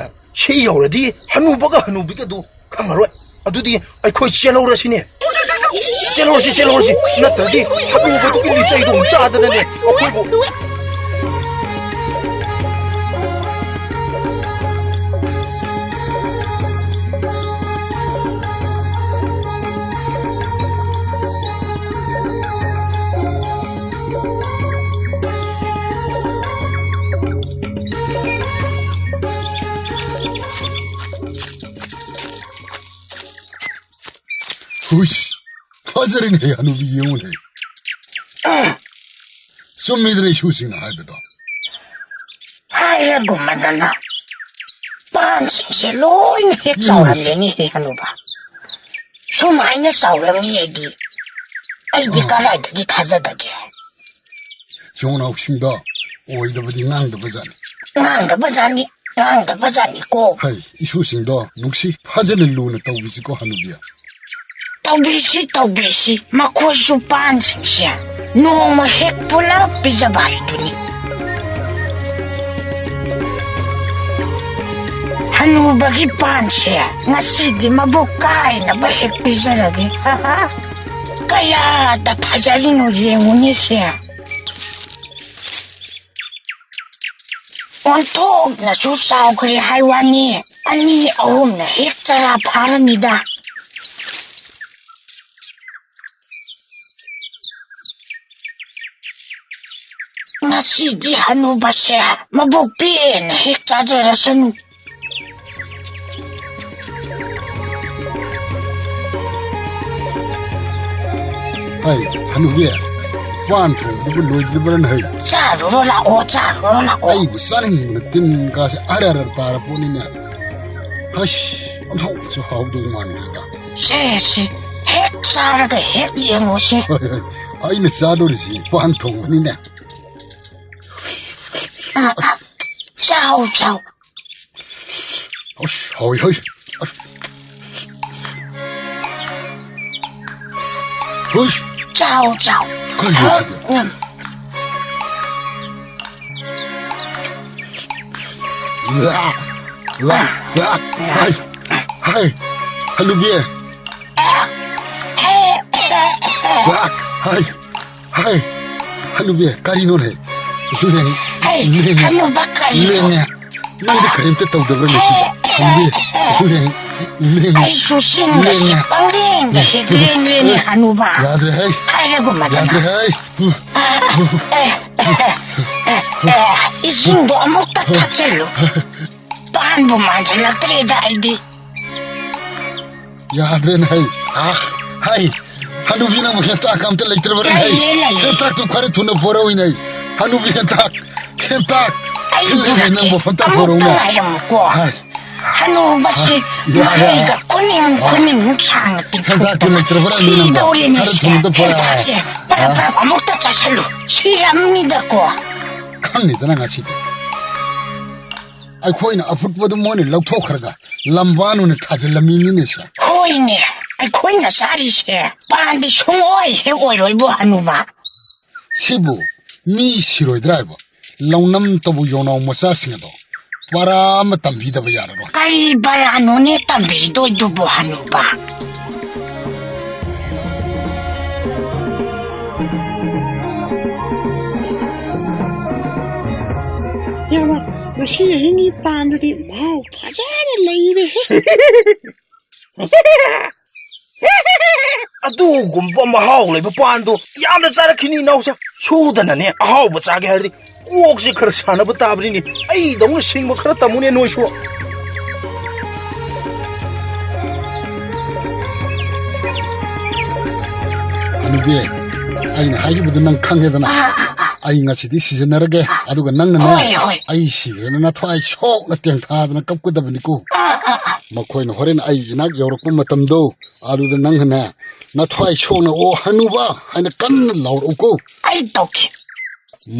ꯁꯤ ꯌꯧꯔꯗꯤ ꯍꯅꯨꯕꯒ ꯍꯅꯨꯕꯤꯒꯗꯨ ꯈꯪꯉꯔꯣꯏ꯫ ꯑꯗꯨꯗꯤ ꯑꯩꯈꯣꯏ ꯆꯦꯜꯍꯧꯔꯁꯤꯅꯦ꯫ ꯆꯦꯜꯍꯧꯔꯁꯤ, ꯆꯦꯜꯍꯧꯔꯁꯤ꯫ ꯅꯠꯇ꯭ꯔꯗꯤ ꯍꯅꯨꯕꯗꯨꯒꯤ ꯂꯤꯆꯩꯗꯣ ꯑꯃꯨꯛ ꯆꯥꯗꯅꯅꯦ ꯑꯩꯈꯣꯏꯕꯨ꯫ ꯍꯨꯏꯁ, ꯐꯖꯔꯦꯅꯦ, ꯍꯅꯨꯕꯤ, ꯌꯦꯡꯉꯨꯅꯦ꯫ ꯆꯨꯝꯃꯤꯗꯅ ꯏꯁꯨꯁꯤꯡꯅ ꯍꯥꯏꯕꯗꯣ꯫ ꯍꯥꯏꯔꯒꯨꯝꯃꯗꯅ, ꯄꯥꯟꯁꯤꯡꯁꯦ ꯂꯣꯏꯅ ꯍꯦꯛ ꯆꯥꯎꯔꯝꯂꯦꯅꯦ, ꯍꯦ ꯍꯅꯨꯕ꯫ ꯁꯨꯃꯥꯏꯅ ꯆꯥꯎꯔꯝꯅꯤ ꯑꯩꯗꯤ, ꯑꯩꯗꯤ ꯑꯥ꯫ ꯀꯗꯥꯏꯗꯒꯤ ꯊꯥꯖꯗꯒꯦ? ꯌꯣꯡꯅꯥꯎꯁꯤꯡꯗꯣ ꯑꯣꯏꯗꯕꯗꯤ ꯉꯥꯡꯗꯕꯖꯥꯠꯅꯤ꯫ ꯉꯥꯡꯗꯕꯖꯥꯠꯅꯤ, ꯉꯥꯡꯗꯕꯖꯥꯠꯅꯤꯀꯣ꯫ ꯍꯩ, ꯏꯁꯨꯁꯤꯡꯗꯣ ꯅꯨꯡꯁꯤ, ꯐꯖꯅ ꯂꯨꯅ ꯇꯧꯕꯤꯁꯤꯀꯣ, ꯍꯅꯨꯕꯤ꯫ ꯇꯧꯕꯤꯁꯤ, ꯇꯧꯕꯤꯁꯤ, ꯃꯈꯣꯏꯁꯨ ꯄꯥꯟꯁꯤꯡꯁꯦ ꯅꯣꯡꯃ ꯍꯦꯛ ꯄꯨꯂꯞ ꯄꯤꯖꯕ ꯍꯥꯏꯗꯨꯅꯤ꯫ ꯍꯅꯨꯕꯒꯤ ꯄꯥꯟꯁꯦ ꯉꯁꯤꯗꯤ ꯃꯕꯨꯛ ꯀꯥꯏꯅꯕ ꯍꯦꯛ ꯄꯤꯖꯔꯒꯦ꯫ ꯀꯌꯥꯗ ꯐꯖꯔꯤꯅꯣ ꯌꯦꯡꯉꯨꯅꯦ ꯁꯦ꯫ ꯑꯣꯟꯊꯣꯛꯅꯁꯨ ꯆꯥꯎꯈ꯭ꯔꯦ ꯍꯥꯏ ꯋꯥꯅꯤ, ꯑꯅꯤ ꯑꯍꯨꯝꯅ ꯍꯦꯛ ꯆꯔꯥ ꯐꯥꯔꯅꯤꯗ꯫ ꯉꯁꯤꯗꯤ ꯍꯅꯨꯕꯁꯦ ꯃꯕꯨꯛ ꯄꯦꯟꯅ ꯍꯦꯛ ꯆꯥꯖꯔꯁꯅꯨ꯫ ꯍꯩ, ꯍꯅꯨꯕꯤ, ꯄꯥꯟ ꯊꯣꯡꯕꯗꯨꯕꯨ ꯂꯣꯏꯗ꯭ꯔꯤꯕ꯭ꯔꯥꯅ ꯍꯩ? ꯆꯥꯔꯨꯔꯣ ꯂꯥꯛꯑꯣ, ꯆꯥꯔꯨꯔꯣ ꯂꯥꯛꯑꯣ꯫ ꯑꯩꯕꯨ ꯆꯥꯅꯤꯡꯕꯅ ꯇꯤꯟ ꯀꯥꯁꯦ ꯑꯔ ꯑꯔ ꯇꯥꯔ ꯄꯣꯠꯅꯤꯅꯦ꯫ ꯍꯩꯁ, ꯑꯣꯟꯊꯣꯛꯅꯁꯨ ꯍꯥꯎꯗꯧ ꯃꯥꯟꯗ꯭ꯔꯦꯗ꯫ ꯁꯦ, ꯁꯦ, ꯍꯦꯛ ꯆꯥꯔꯒ ꯍꯦꯛ ꯌꯦꯡꯉꯣꯁꯦ꯫ ꯍꯣꯏ, ꯍꯣꯏ, ꯑꯩꯅ ꯆꯥꯗꯧꯔꯤꯁꯤ ꯄꯥꯟ ꯊꯣꯡꯕꯅꯤꯅꯦ꯫ ꯑ, ꯑ, ꯆꯥꯎ, ꯆꯥꯎ꯫ ꯑꯁ, ꯍꯥꯎꯏ, ꯍꯥꯎꯏ꯫ ꯑꯁ꯫ ꯍꯨꯏꯁ꯫ ꯆꯥꯎ, ꯆꯥꯎ꯫ ꯀꯔꯤꯅꯣ ꯁꯤꯕꯣ? ꯎꯝ꯫ ꯂꯥ, ꯂꯥ, ꯂꯥ꯫ ꯍꯥꯏ, ꯍꯥꯏ, ꯍꯅꯨꯕꯤ꯫ ꯂꯥ, ꯍꯥꯏ꯫ ꯍꯥꯏ, ꯍꯅꯨꯕꯤ, ꯀꯔꯤꯅꯣꯅꯦ? ꯂꯦꯡꯉꯦ꯫ ꯍꯩ, ꯂꯦꯡꯉꯦ꯫ ꯍꯅꯨꯕ ꯀꯔꯤꯅꯣ? ꯂꯦꯡꯉꯦ꯫ ꯅꯪꯗꯤ ꯀꯔꯤꯝꯇ ꯇꯧꯗꯕ꯭ꯔꯥ ꯉꯁꯤꯕꯣ? ꯍꯅꯨꯕꯤ, ꯂꯦꯡꯉꯦ꯫ ꯂꯦꯡꯉꯦ꯫ ꯑꯩꯁꯨ ꯆꯤꯟꯒꯁꯦ ꯂꯦꯡꯉꯦ꯫ ꯄꯪꯂꯦꯡꯗ ꯍꯦꯛ ꯂꯦꯡꯂꯦꯅꯦ, ꯍꯅꯨꯕ꯫ ꯌꯥꯗ꯭ꯔꯦ ꯍꯦ꯫ ꯍꯥꯏꯔꯒꯨꯝꯃꯗꯅ꯫ ꯌꯥꯗ꯭ꯔꯦ ꯍꯦ꯫ ꯑꯦ, ꯑꯦ, ꯑꯦ, ꯏꯁꯤꯡꯗꯣ ꯑꯃꯨꯛꯇ ꯊꯛꯆꯜꯂꯨ꯫ ꯄꯥꯟꯕꯨ ꯃꯥꯟꯁꯤꯜꯂꯛꯇ꯭ꯔꯦꯗ ꯑꯩꯗꯤ꯫ ꯌꯥꯗ꯭ꯔꯦꯅꯦ ꯍꯩ꯫ ꯑꯥ, ꯑꯩ, ꯍꯅꯨꯕꯤ, ꯅꯪꯕꯨ ꯍꯦꯟꯇꯥꯛ ꯑꯝꯇ ꯂꯩꯇ꯭ꯔꯕ꯭ꯔꯥ? ꯂꯩꯌꯦ, ꯂꯩꯌꯦ꯫ ꯍꯦꯟꯇꯥꯛꯇꯨ ꯈꯔ ꯊꯨꯅ ꯄꯣꯔꯛꯎꯅꯦ꯫ ꯍꯅꯨꯕꯤ, ꯍꯦꯟꯇꯥꯛ, ꯍꯦꯟꯇꯥꯛ꯫ ꯑꯩ ꯊꯤꯜꯂꯤꯅꯦ, ꯄꯨꯔꯛꯀꯦ꯫ ꯅꯪꯕꯨ ꯍꯦꯟꯇꯥꯛ ꯑꯃꯨꯛꯇ ꯄꯣꯔꯛꯎꯅꯦ꯫ ꯉꯥꯏꯔꯝꯃꯨꯀꯣ꯫ ꯍꯥꯏ꯫ ꯍꯅꯨꯕꯁꯤ ꯍꯥꯏ, ꯌꯥꯔꯦ꯫ ꯃꯔꯩꯒ ꯈꯨꯅꯤꯡ, ꯑꯥ꯫ ꯈꯨꯅꯤꯡꯃꯨꯛ ꯁꯥꯡꯅ ꯇꯤꯡꯊꯣꯛꯇꯅ ꯍꯦꯟꯇꯥꯛꯇꯨ ꯂꯩꯇ꯭ꯔꯕ꯭ꯔꯥ, ꯅꯪꯕꯨ? ꯁꯤꯗꯧꯔꯦꯅꯦ ꯈꯔ ꯁꯦ꯫ ꯊꯨꯅ ꯑꯝꯇ ꯄꯣꯔꯛꯑꯣ꯫ ꯍꯦꯟꯇꯥꯛꯁꯦ ꯄꯔꯞ, ꯑꯥ꯫ ꯄꯔꯞ ꯑꯃꯨꯛꯇ ꯆꯥꯁꯜꯂꯨ꯫ ꯁꯤꯔꯝꯅꯤꯗꯀꯣ꯫ ꯈꯪꯅꯤꯗꯅ ꯉꯁꯤꯗꯤ꯫ ꯑꯩꯈꯣꯏꯅ ꯑꯐꯨꯠꯄꯗꯨ ꯃꯣꯏꯅ ꯂꯧꯊꯣꯛꯈ꯭ꯔꯒ ꯂꯝꯕꯥꯟ ꯑꯣꯏꯅ ꯊꯥꯖꯤꯜꯂꯝꯃꯤꯅꯤꯅꯦ ꯁꯦ꯫ ꯍꯣꯏꯅꯦ, ꯑꯩꯈꯣꯏꯅ ꯆꯥꯔꯤꯁꯦ ꯄꯥꯟꯗꯤ ꯁꯨꯡꯑꯣꯏ ꯍꯦꯛ ꯑꯣꯏꯔꯣꯏꯕꯣ ꯍꯅꯨꯕ꯫ ꯁꯤꯕꯨ ꯃꯤ ꯁꯤꯔꯣꯏꯗ꯭ꯔꯥ ꯍꯥꯏꯕ? ꯂꯧꯅꯝ ꯇꯧꯕ ꯌꯣꯡꯅꯥꯎ ꯃꯆꯥꯁꯤꯡ ꯑꯗꯣ ꯄꯔꯥ ꯑꯃ ꯇꯝꯕꯤꯗꯕ ꯌꯥꯔꯔꯣꯏ꯫ ꯀꯔꯤ ꯄꯔꯥꯅꯣꯅꯦ ꯇꯝꯕꯤꯗꯣꯏꯗꯨꯕꯣ ꯍꯅꯨꯕ? ꯌꯥꯕ, ꯉꯁꯤ ꯑꯍꯤꯡꯒꯤ ꯄꯥꯟꯗꯨꯗꯤ ꯃꯍꯥꯎ ꯐꯖꯅ ꯂꯩꯔꯦꯍꯦ꯫ ꯑꯗꯨꯒꯨꯝꯕ ꯃꯍꯥꯎ ꯂꯩꯕ ꯄꯥꯟꯗꯣ ꯌꯥꯝꯅ ꯆꯥꯔꯛꯈꯤꯅꯤ ꯏꯅꯥꯎꯁꯦ꯫ ꯁꯣꯏꯗꯅꯅꯦ ꯑꯍꯥꯎꯕ ꯆꯥꯒꯦ ꯍꯥꯏꯔꯗꯤ ꯀꯣꯛꯁꯦ ꯈꯔ ꯁꯥꯟꯅꯕ ꯇꯥꯕꯅꯤꯅꯦ꯫ ꯑꯩꯗꯧꯅ ꯁꯤꯡꯕ ꯈꯔ ꯇꯝꯃꯨꯅꯦ ꯅꯣꯏꯁꯨ꯫ ꯍꯅꯨꯕꯤ, ꯑꯩꯅ ꯍꯥꯏꯈꯤꯕꯗꯨ ꯅꯪ ꯈꯪꯉꯦꯗꯅ꯫ ꯑꯥ, ꯑꯥ, ꯑꯥ꯫ ꯑꯩ ꯉꯁꯤꯗꯤ ꯁꯤꯖꯤꯟꯅꯔꯒꯦ꯫ ꯑꯥ꯫ ꯑꯗꯨꯒ ꯅꯪꯅꯅꯦ, ꯍꯣꯏ, ꯍꯣꯏ꯫ ꯑꯩ ꯁꯤꯔꯦꯅ ꯅꯊ꯭ꯋꯥꯏ ꯁꯣꯛꯅ ꯇꯦꯡꯊꯥꯗꯅ ꯀꯞꯀꯗꯕꯅꯤꯀꯣ꯫ ꯑꯥ, ꯑꯥ, ꯑꯥ꯫ ꯃꯈꯣꯏꯅ ꯍꯣꯔꯦꯟ ꯑꯩ ꯏꯅꯥꯛ ꯌꯧꯔꯛꯄ ꯃꯇꯝꯗꯣ, ꯑꯗꯨꯗ ꯅꯪꯅꯅꯦ, ꯅꯊ꯭ꯋꯥꯏ ꯁꯣꯛꯅ "ꯑꯣ ꯍꯅꯨꯕ" ꯍꯥꯏꯅ ꯀꯟꯅ ꯂꯥꯎꯔꯛꯎꯀꯣ꯫ ꯑꯩ ꯇꯧꯒꯦ꯫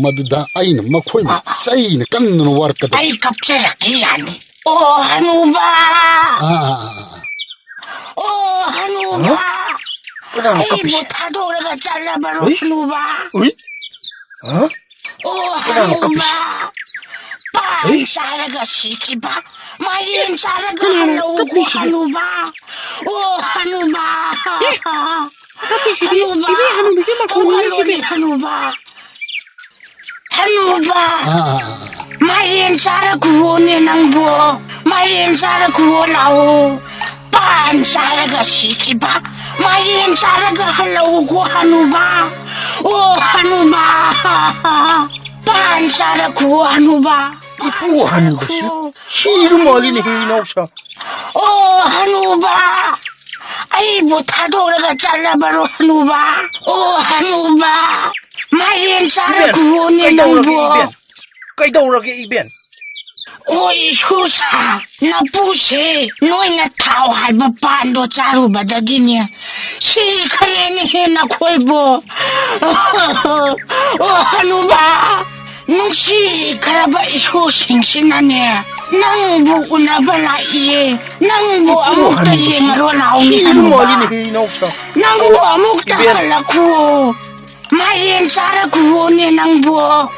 ꯃꯗꯨꯗ ꯑꯩꯅ ꯃꯈꯣꯏꯕꯨ ꯑꯥ, ꯑꯥ꯫ ꯆꯩꯅ ꯀꯟꯗꯅ ꯋꯥꯔꯛꯀꯗꯕ꯫ ꯑꯩ ꯀꯞꯆꯔꯛꯀꯦ ꯌꯥꯅꯤ꯫ "ꯑꯣ ꯍꯅꯨꯕ! ꯑꯥ, ꯑꯥ, ꯑꯥ, ꯑꯥ꯫ ꯑꯣ ꯍꯅꯨꯕ! ꯍꯥ? ꯀꯅꯥꯅꯣ ꯑꯩꯕꯨ ꯀꯞꯄꯤꯁꯦ? ꯊꯥꯗꯣꯛꯂꯒ ꯆꯠꯂꯕꯔꯣ, ꯍꯨꯏ? ꯍꯅꯨꯕ?" ꯍꯨꯏ? ꯍꯥ? ꯑꯣ, ꯀꯅꯥꯅꯣ ꯍꯅꯨꯕ, ꯀꯞꯄꯤꯁꯦ? ꯄꯥꯟ ꯑꯦ? ꯆꯥꯔꯒ ꯁꯤꯈꯤꯕ, ꯃꯥꯏꯔꯦꯟ ꯆꯥꯔꯒ ꯀꯅꯥꯅꯣ ꯍꯜꯂꯛꯎꯀꯣ, ꯀꯞꯄꯤꯁꯤꯗꯤ? ꯍꯅꯨꯕ꯫ ꯑꯣ, ꯍꯅꯨꯕ꯫ ꯑꯦ? ꯀꯞꯄꯤꯁꯤꯗꯤ? ꯍꯅꯨꯕ, ꯏꯕꯦ, ꯍꯅꯨꯕꯤꯒꯤ ꯃꯈꯣꯟꯅꯤꯅꯦ ꯍꯧꯒꯠꯂꯣꯅꯦ, ꯁꯤꯗꯤ꯫ ꯍꯅꯨꯕ꯫ ꯍꯅꯨꯕ꯫ ꯑꯥ, ꯑꯥ, ꯑꯥ, ꯑꯥ꯫ ꯃꯥꯏꯔꯦꯟ ꯆꯥꯔꯒ ꯈꯨꯑꯣꯅꯦ ꯅꯪꯕꯨ꯫ ꯃꯥꯏꯔꯦꯟ ꯆꯥꯔꯒ ꯈꯨꯑꯣ ꯂꯥꯛꯑꯣ꯫ ꯄꯥꯟ ꯆꯥꯔꯒ ꯁꯤꯈꯤꯕ, ꯃꯥꯏꯔꯦꯟ ꯆꯥꯔꯒ ꯍꯜꯂꯛꯎꯀꯣ ꯍꯅꯨꯕ꯫ ꯑꯣ ꯍꯅꯨꯕ, ꯄꯥꯟ ꯆꯥꯔꯛꯈꯨꯑꯣ ꯍꯅꯨꯕ꯫ ꯏꯄꯨ ꯍꯅꯨꯕꯁꯤ ꯁꯤꯔ ꯃꯥꯜꯂꯤꯅꯦꯍꯦ, ꯏꯅꯥꯎꯁꯥ꯫ ꯑꯣ ꯍꯅꯨꯕ, ꯑꯩꯕꯨ ꯊꯥꯗꯣꯛꯂꯒ ꯆꯠꯂꯕꯔꯣ, ꯍꯅꯨꯕ? ꯑꯣ, ꯍꯅꯨꯕ, ꯃꯥꯏꯔꯦꯟ ꯏꯕꯦꯟ, ꯆꯥꯔꯛꯈꯨꯑꯣꯅꯦ ꯀꯩꯗꯧꯔꯒꯦ, ꯅꯪꯕꯨ꯫ ꯏꯕꯦꯟ? ꯀꯩꯗꯧꯔꯒꯦ, ꯏꯕꯦꯟ? ꯑꯣ, ꯏꯁꯨꯁꯥ, ꯅꯄꯨꯁꯦ ꯅꯣꯏꯅ ꯊꯥꯎ ꯍꯥꯏꯕ ꯄꯥꯟꯗꯣ ꯆꯥꯔꯨꯕꯗꯒꯤꯅꯦ ꯁꯤꯈ꯭ꯔꯦꯅꯦꯍꯦ ꯅꯈꯣꯏꯕꯨ꯫ ꯑꯣ, ꯍꯅꯨꯕ, ꯅꯨꯡꯁꯤꯈ꯭ꯔꯕ ꯏꯁꯨꯁꯤꯡꯁꯤꯅꯅꯦ ꯅꯪꯕꯨ ꯎꯅꯕ ꯂꯥꯛꯏꯌꯦ꯫ ꯅꯪꯕꯨ ꯏꯄꯨ ꯑꯃꯨꯛꯇ ꯍꯅꯨꯕ, ꯌꯦꯡꯉꯔꯣ ꯂꯥꯛꯑꯣꯅꯦ, ꯁꯤꯕꯨ ꯍꯅꯨꯕ꯫ ꯃꯥꯜꯂꯤꯅꯦꯍꯦ, ꯏꯅꯥꯎꯁꯥ꯫ ꯅꯪꯕꯨ ꯑꯣ, ꯑꯃꯨꯛꯇ ꯏꯕꯦꯟ꯫ ꯍꯜꯂꯛꯈꯨꯑꯣ꯫ ꯃꯥꯏꯔꯦꯟ ꯆꯥꯔꯛꯈꯨꯑꯣꯅꯦ ꯅꯪꯕꯨ꯫ ꯑꯣ,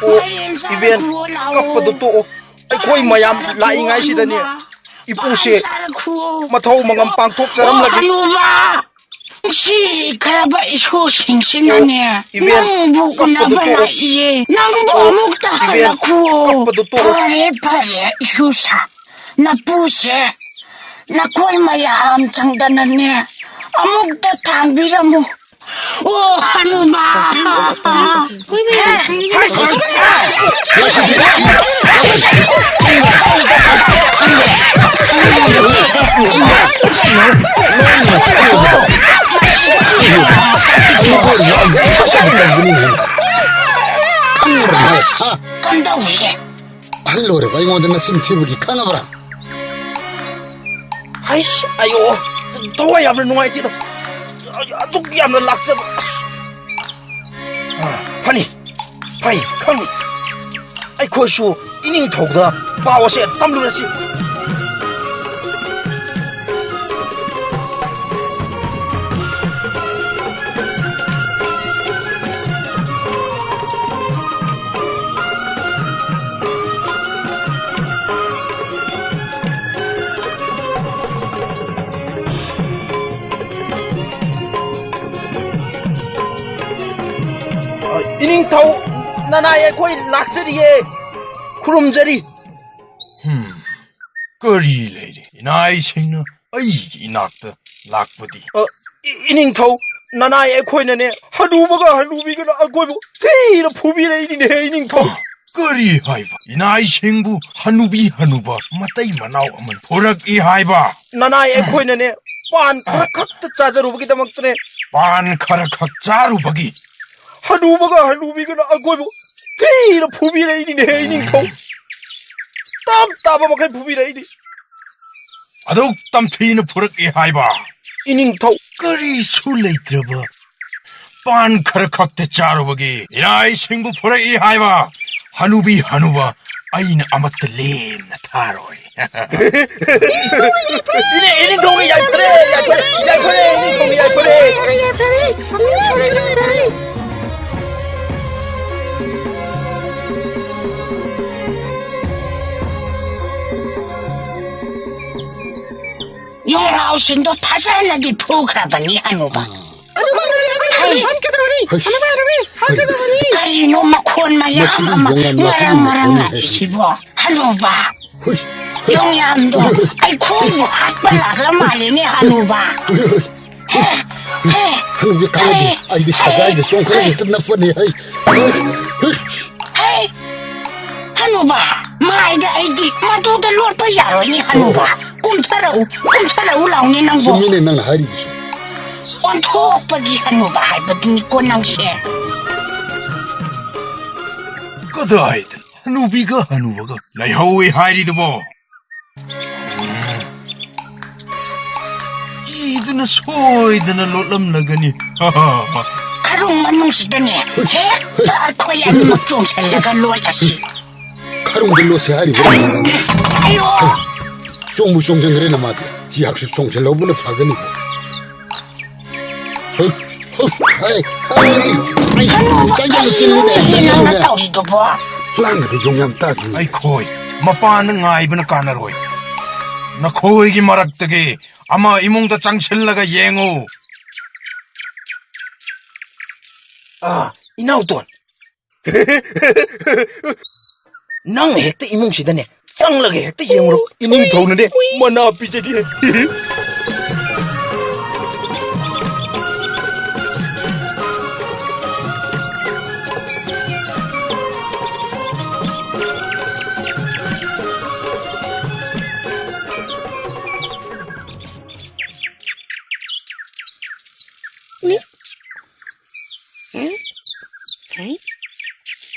ꯃꯥꯏꯔꯦꯟ ꯏꯕꯦꯟ, ꯆꯥꯔꯛꯈꯨꯑꯣ ꯂꯥꯛꯑꯣ꯫ ꯀꯞꯄꯗꯣ ꯇꯣꯛꯑꯣ꯫ ꯑꯩꯈꯣꯏ ꯃꯥꯏꯔꯦꯟ ꯃꯌꯥꯝ ꯆꯥꯔꯛꯈꯨꯑꯣ, ꯂꯥꯛꯏꯉꯩꯁꯤꯗꯅꯦ, ꯍꯅꯨꯕ꯫ ꯏꯄꯨꯁꯦ ꯃꯥꯏꯔꯦꯟ ꯆꯥꯔꯛꯈꯨꯑꯣ꯫ ꯃꯊꯧ ꯃꯉꯝ ꯑꯣ, ꯄꯥꯡꯊꯣꯛꯆꯔꯝꯂꯒꯦ꯫ ꯑꯣ, ꯍꯅꯨꯕ꯫ ꯅꯨꯡꯁꯤꯈ꯭ꯔꯕ ꯏꯁꯨꯁꯤꯡꯁꯤꯅꯅꯦ, ꯑꯣ, ꯏꯕꯦꯟ, ꯅꯪꯕꯨ ꯀꯞꯄꯗꯣ ꯎꯅꯕ ꯇꯣꯛꯑꯣ꯫ ꯂꯥꯛꯏꯌꯦ꯫ ꯅꯪꯕꯨ ꯑꯣ, ꯑꯃꯨꯛꯇ ꯏꯕꯦꯟ, ꯍꯜꯂꯛꯈꯨꯑꯣ꯫ ꯀꯞꯄꯗꯣ ꯇꯣꯛꯑꯣ꯫ ꯐꯔꯦ, ꯐꯔꯦ, ꯏꯁꯨꯁꯥ꯫ ꯅꯄꯨꯁꯦ ꯅꯈꯣꯏ ꯃꯌꯥꯝ ꯆꯪꯗꯅꯅꯦ ꯑꯃꯨꯛꯇ ꯊꯥꯡꯕꯤꯔꯝꯃꯨ꯫ ꯑꯣ, ꯍꯅꯨꯃꯥꯟ! ꯀꯝꯗꯧꯏ? ꯑꯍꯜ ꯑꯣꯏꯔꯕ ꯑꯩꯉꯣꯟꯗ ꯅꯆꯤꯟ ꯊꯤꯕꯒꯤ ꯈꯪꯉꯕ꯭ꯔꯥ? ꯍꯩꯁ, ꯑꯌꯣ, ꯊꯋꯥꯏ ꯌꯥꯝꯅ ꯅꯨꯡꯉꯥꯏꯇꯦꯗ꯫ ꯑꯗꯨꯛ ꯌꯥꯝꯅ ꯂꯥꯛꯆꯕ, ꯑꯁ꯫ ꯑ, ꯐꯅꯤ, ꯐꯩ, ꯈꯪꯅꯤ꯫ ꯑꯩꯈꯣꯏꯁꯨ ꯏꯅꯤꯡꯊꯧꯗ ꯄꯥꯎ ꯑꯁꯦ ꯇꯝꯂꯨꯔꯁꯤ꯫ ꯏꯅꯤꯡꯊꯧ ꯅꯅꯥꯏ ꯑꯩꯈꯣꯏ ꯂꯥꯛꯆꯔꯤꯌꯦ, ꯈꯨꯔꯨꯝꯖꯔꯤ꯫ ꯍꯝ, ꯀꯔꯤ ꯂꯩꯔꯦ? ꯏꯅꯥꯏꯁꯤꯡꯅ ꯑꯩꯒꯤ ꯏꯅꯥꯛꯇ ꯂꯥꯛꯄꯗꯤ? ꯑ, ꯏ-, ꯏꯅꯤꯡꯊꯧ, ꯅꯅꯥꯏ ꯑꯩꯈꯣꯏꯅꯅꯦ, ꯍꯅꯨꯕꯒ ꯍꯅꯨꯕꯤꯒꯅ ꯑꯩꯈꯣꯏꯕꯨ ꯊꯤꯅ ꯐꯨꯕꯤꯔꯛꯏꯅꯤꯅꯦꯍꯦ, ꯏꯅꯤꯡꯊꯧ꯫ ꯀꯔꯤ ꯍꯥꯏꯕ? ꯏꯅꯥꯏꯁꯤꯡꯕꯨ ꯍꯅꯨꯕꯤ ꯍꯅꯨꯕ ꯃꯇꯩ ꯃꯅꯥꯎ ꯑꯃꯅ ꯐꯨꯔꯛꯏ ꯍꯥꯏꯕ? ꯅꯅꯥꯏ ꯑꯩꯈꯣꯏꯅꯅꯦ, ꯄꯥꯟ ꯈꯔ ꯈꯛꯇ ꯆꯥꯖꯔꯨꯕꯒꯤꯗꯃꯛꯇꯅꯦ꯫ ꯄꯥꯟ ꯈꯔ ꯈꯛ ꯆꯥꯔꯨꯕꯒꯤ? ꯍꯅꯨꯕꯒ ꯍꯅꯨꯕꯤꯒꯅ ꯑꯩꯈꯣꯏꯕꯨ ꯊꯤꯅ ꯐꯨꯕꯤꯔꯛꯏꯅꯤꯅꯦ, ꯏꯅꯤꯡꯊꯧ꯫ ꯇꯞ ꯇꯥꯕ ꯃꯈꯩ ꯐꯨꯕꯤꯔꯛꯏꯅꯤ꯫ ꯑꯗꯨꯛ ꯇꯝꯊꯤꯅ ꯐꯨꯔꯛꯏ ꯍꯥꯏꯕ? ꯏꯅꯤꯡꯊꯧ꯫ ꯀꯔꯤꯁꯨ ꯂꯩꯇ꯭ꯔꯕ ꯄꯥꯟ ꯈꯔ ꯈꯛꯇ ꯆꯥꯔꯨꯕꯒꯤ ꯏꯔꯥꯏꯁꯤꯡꯕꯨ ꯐꯨꯔꯛꯏ ꯍꯥꯏꯕ? ꯍꯅꯨꯕꯤ ꯍꯅꯨꯕ ꯑꯩꯅ ꯑꯃꯠꯇ ꯂꯦꯝꯅ ꯊꯥꯔꯣꯏ꯫ ꯏꯅꯦ, ꯏꯅꯤꯡꯊꯧꯒꯤ ꯌꯥꯏꯐꯔꯦ, ꯌꯥꯏꯐꯔꯦ, ꯌꯥꯏꯐꯔꯦ, ꯏꯅꯤꯡꯊꯧꯒꯤ ꯌꯥꯏꯐꯔꯦ꯫ ꯌꯣꯡꯅꯥꯎꯁꯤꯡꯗꯣ ꯐꯖꯅꯗꯤ ꯐꯨꯈ꯭ꯔꯕꯅꯤ, ꯍꯅꯨꯕ꯫ ꯍꯩ, ꯀꯔꯤꯅꯣ ꯃꯈꯣꯟ ꯃꯌꯥꯝ ꯑꯃ ꯉꯔꯪ ꯉꯔꯪ ꯂꯥꯛꯏꯁꯤꯕꯣ, ꯍꯅꯨꯕ? ꯌꯣꯡꯌꯥꯝꯗꯣ ꯑꯩꯈꯣꯏꯕꯨ ꯍꯥꯠꯄ ꯂꯥꯛꯂ ꯃꯥꯜꯂꯦꯅꯦ, ꯍꯅꯨꯕ꯫ ꯍꯦ, ꯍꯦ, ꯍꯅꯨꯕꯤ, ꯀꯥꯟꯅꯗꯦ꯫ ꯍꯦ, ꯑꯩꯗꯤ ꯁꯒꯥꯏꯗ ꯍꯦ, ꯆꯣꯡꯈꯠꯂꯒ ꯍꯦ꯫ ꯍꯦꯛꯇ ꯅꯞꯄꯅꯤ꯫ ꯍꯩ, ꯍꯩ, ꯍꯩ꯫ ꯍꯩ! ꯍꯅꯨꯕ, ꯃꯥꯏꯗ ꯑꯩꯗꯤ ꯃꯗꯨꯗ ꯂꯣꯠꯄ ꯌꯥꯔꯣꯏꯅꯦ, ꯍꯅꯨꯕ꯫ ꯀꯨꯝꯊꯔꯛꯎ, ꯀꯨꯝꯊꯔꯛꯎ ꯂꯥꯎꯅꯦ ꯅꯪꯕꯨ꯫ ꯆꯨꯝꯃꯤꯅꯦ ꯅꯪꯅ ꯍꯥꯏꯔꯤꯗꯨꯁꯨ꯫ ꯑꯣꯟꯊꯣꯛꯄꯒꯤ ꯍꯅꯨꯕ ꯍꯥꯏꯕꯗꯨꯅꯤꯀꯣ ꯅꯪꯁꯦ꯫ ꯀꯗꯥꯏꯗꯅꯣ ꯍꯅꯨꯕꯤꯒ ꯍꯅꯨꯕꯒ ꯂꯩꯍꯧꯏ ꯍꯥꯏꯔꯤꯗꯨꯕꯣ? ꯀꯤꯗꯨꯅ ꯁꯣꯏꯗꯅ ꯂꯣꯠꯂꯝꯂꯒꯅꯤ꯫ ꯈꯔꯨꯡ ꯃꯅꯨꯡꯁꯤꯗꯅꯦ ꯍꯦꯛꯇ ꯑꯩꯈꯣꯏ ꯑꯅꯤꯃꯛ ꯆꯣꯡꯁꯤꯜꯂꯒ ꯂꯣꯠꯂꯁꯤ꯫ ꯈꯔꯨꯡꯗ ꯂꯣꯠꯁꯦ ꯍꯥꯏꯔꯤꯕ꯭ꯔꯣ? ꯑꯌꯣ! ꯆꯣꯡꯕꯨ ꯆꯣꯡꯁꯤꯟꯈ꯭ꯔꯦꯅ ꯃꯥꯗꯤ꯫ ꯆꯤꯌꯥꯛꯁꯨ ꯆꯣꯡꯁꯤꯜꯍꯧꯕꯅ ꯐꯒꯅꯤ꯫ ꯍꯩ, ꯍꯩ, ꯍꯩ, ꯍꯩ, ꯍꯩ, ꯀꯩꯅꯣ, ꯆꯪꯁꯤꯜꯂꯨ, ꯀꯩꯅꯣ ꯆꯪꯁꯤꯜꯂꯨꯅꯦ, ꯅꯪꯅ ꯆꯪꯁꯤꯜꯂꯨꯅꯦ꯫ ꯇꯧꯔꯤꯗꯨꯕꯣ? ꯂꯥꯡꯒꯅꯨ, ꯌꯣꯡ ꯌꯥꯝ ꯇꯥꯈꯤꯅꯤ꯫ ꯑꯩꯈꯣꯏ ꯃꯄꯥꯟꯗ ꯉꯥꯏꯕꯅ ꯀꯥꯟꯅꯔꯣꯏ꯫ ꯅꯈꯣꯏꯒꯤ ꯃꯔꯛꯇꯒꯤ ꯑꯃ ꯏꯃꯨꯡꯗ ꯆꯪꯁꯤꯜꯂꯒ ꯌꯦꯡꯉꯨ꯫ ꯑꯥ, ꯏꯅꯥꯎꯇꯣꯟ꯫ ꯅꯪ ꯍꯦꯛꯇ ꯏꯃꯨꯡꯁꯤꯗꯅꯦ ꯆꯪꯂꯒ ꯍꯦꯛꯇ ꯌꯦꯡꯉꯨꯔꯣ꯫ ꯏꯅꯤꯡꯊꯧꯅꯅꯦ ꯃꯅꯥ ꯄꯤꯖꯒꯦ꯫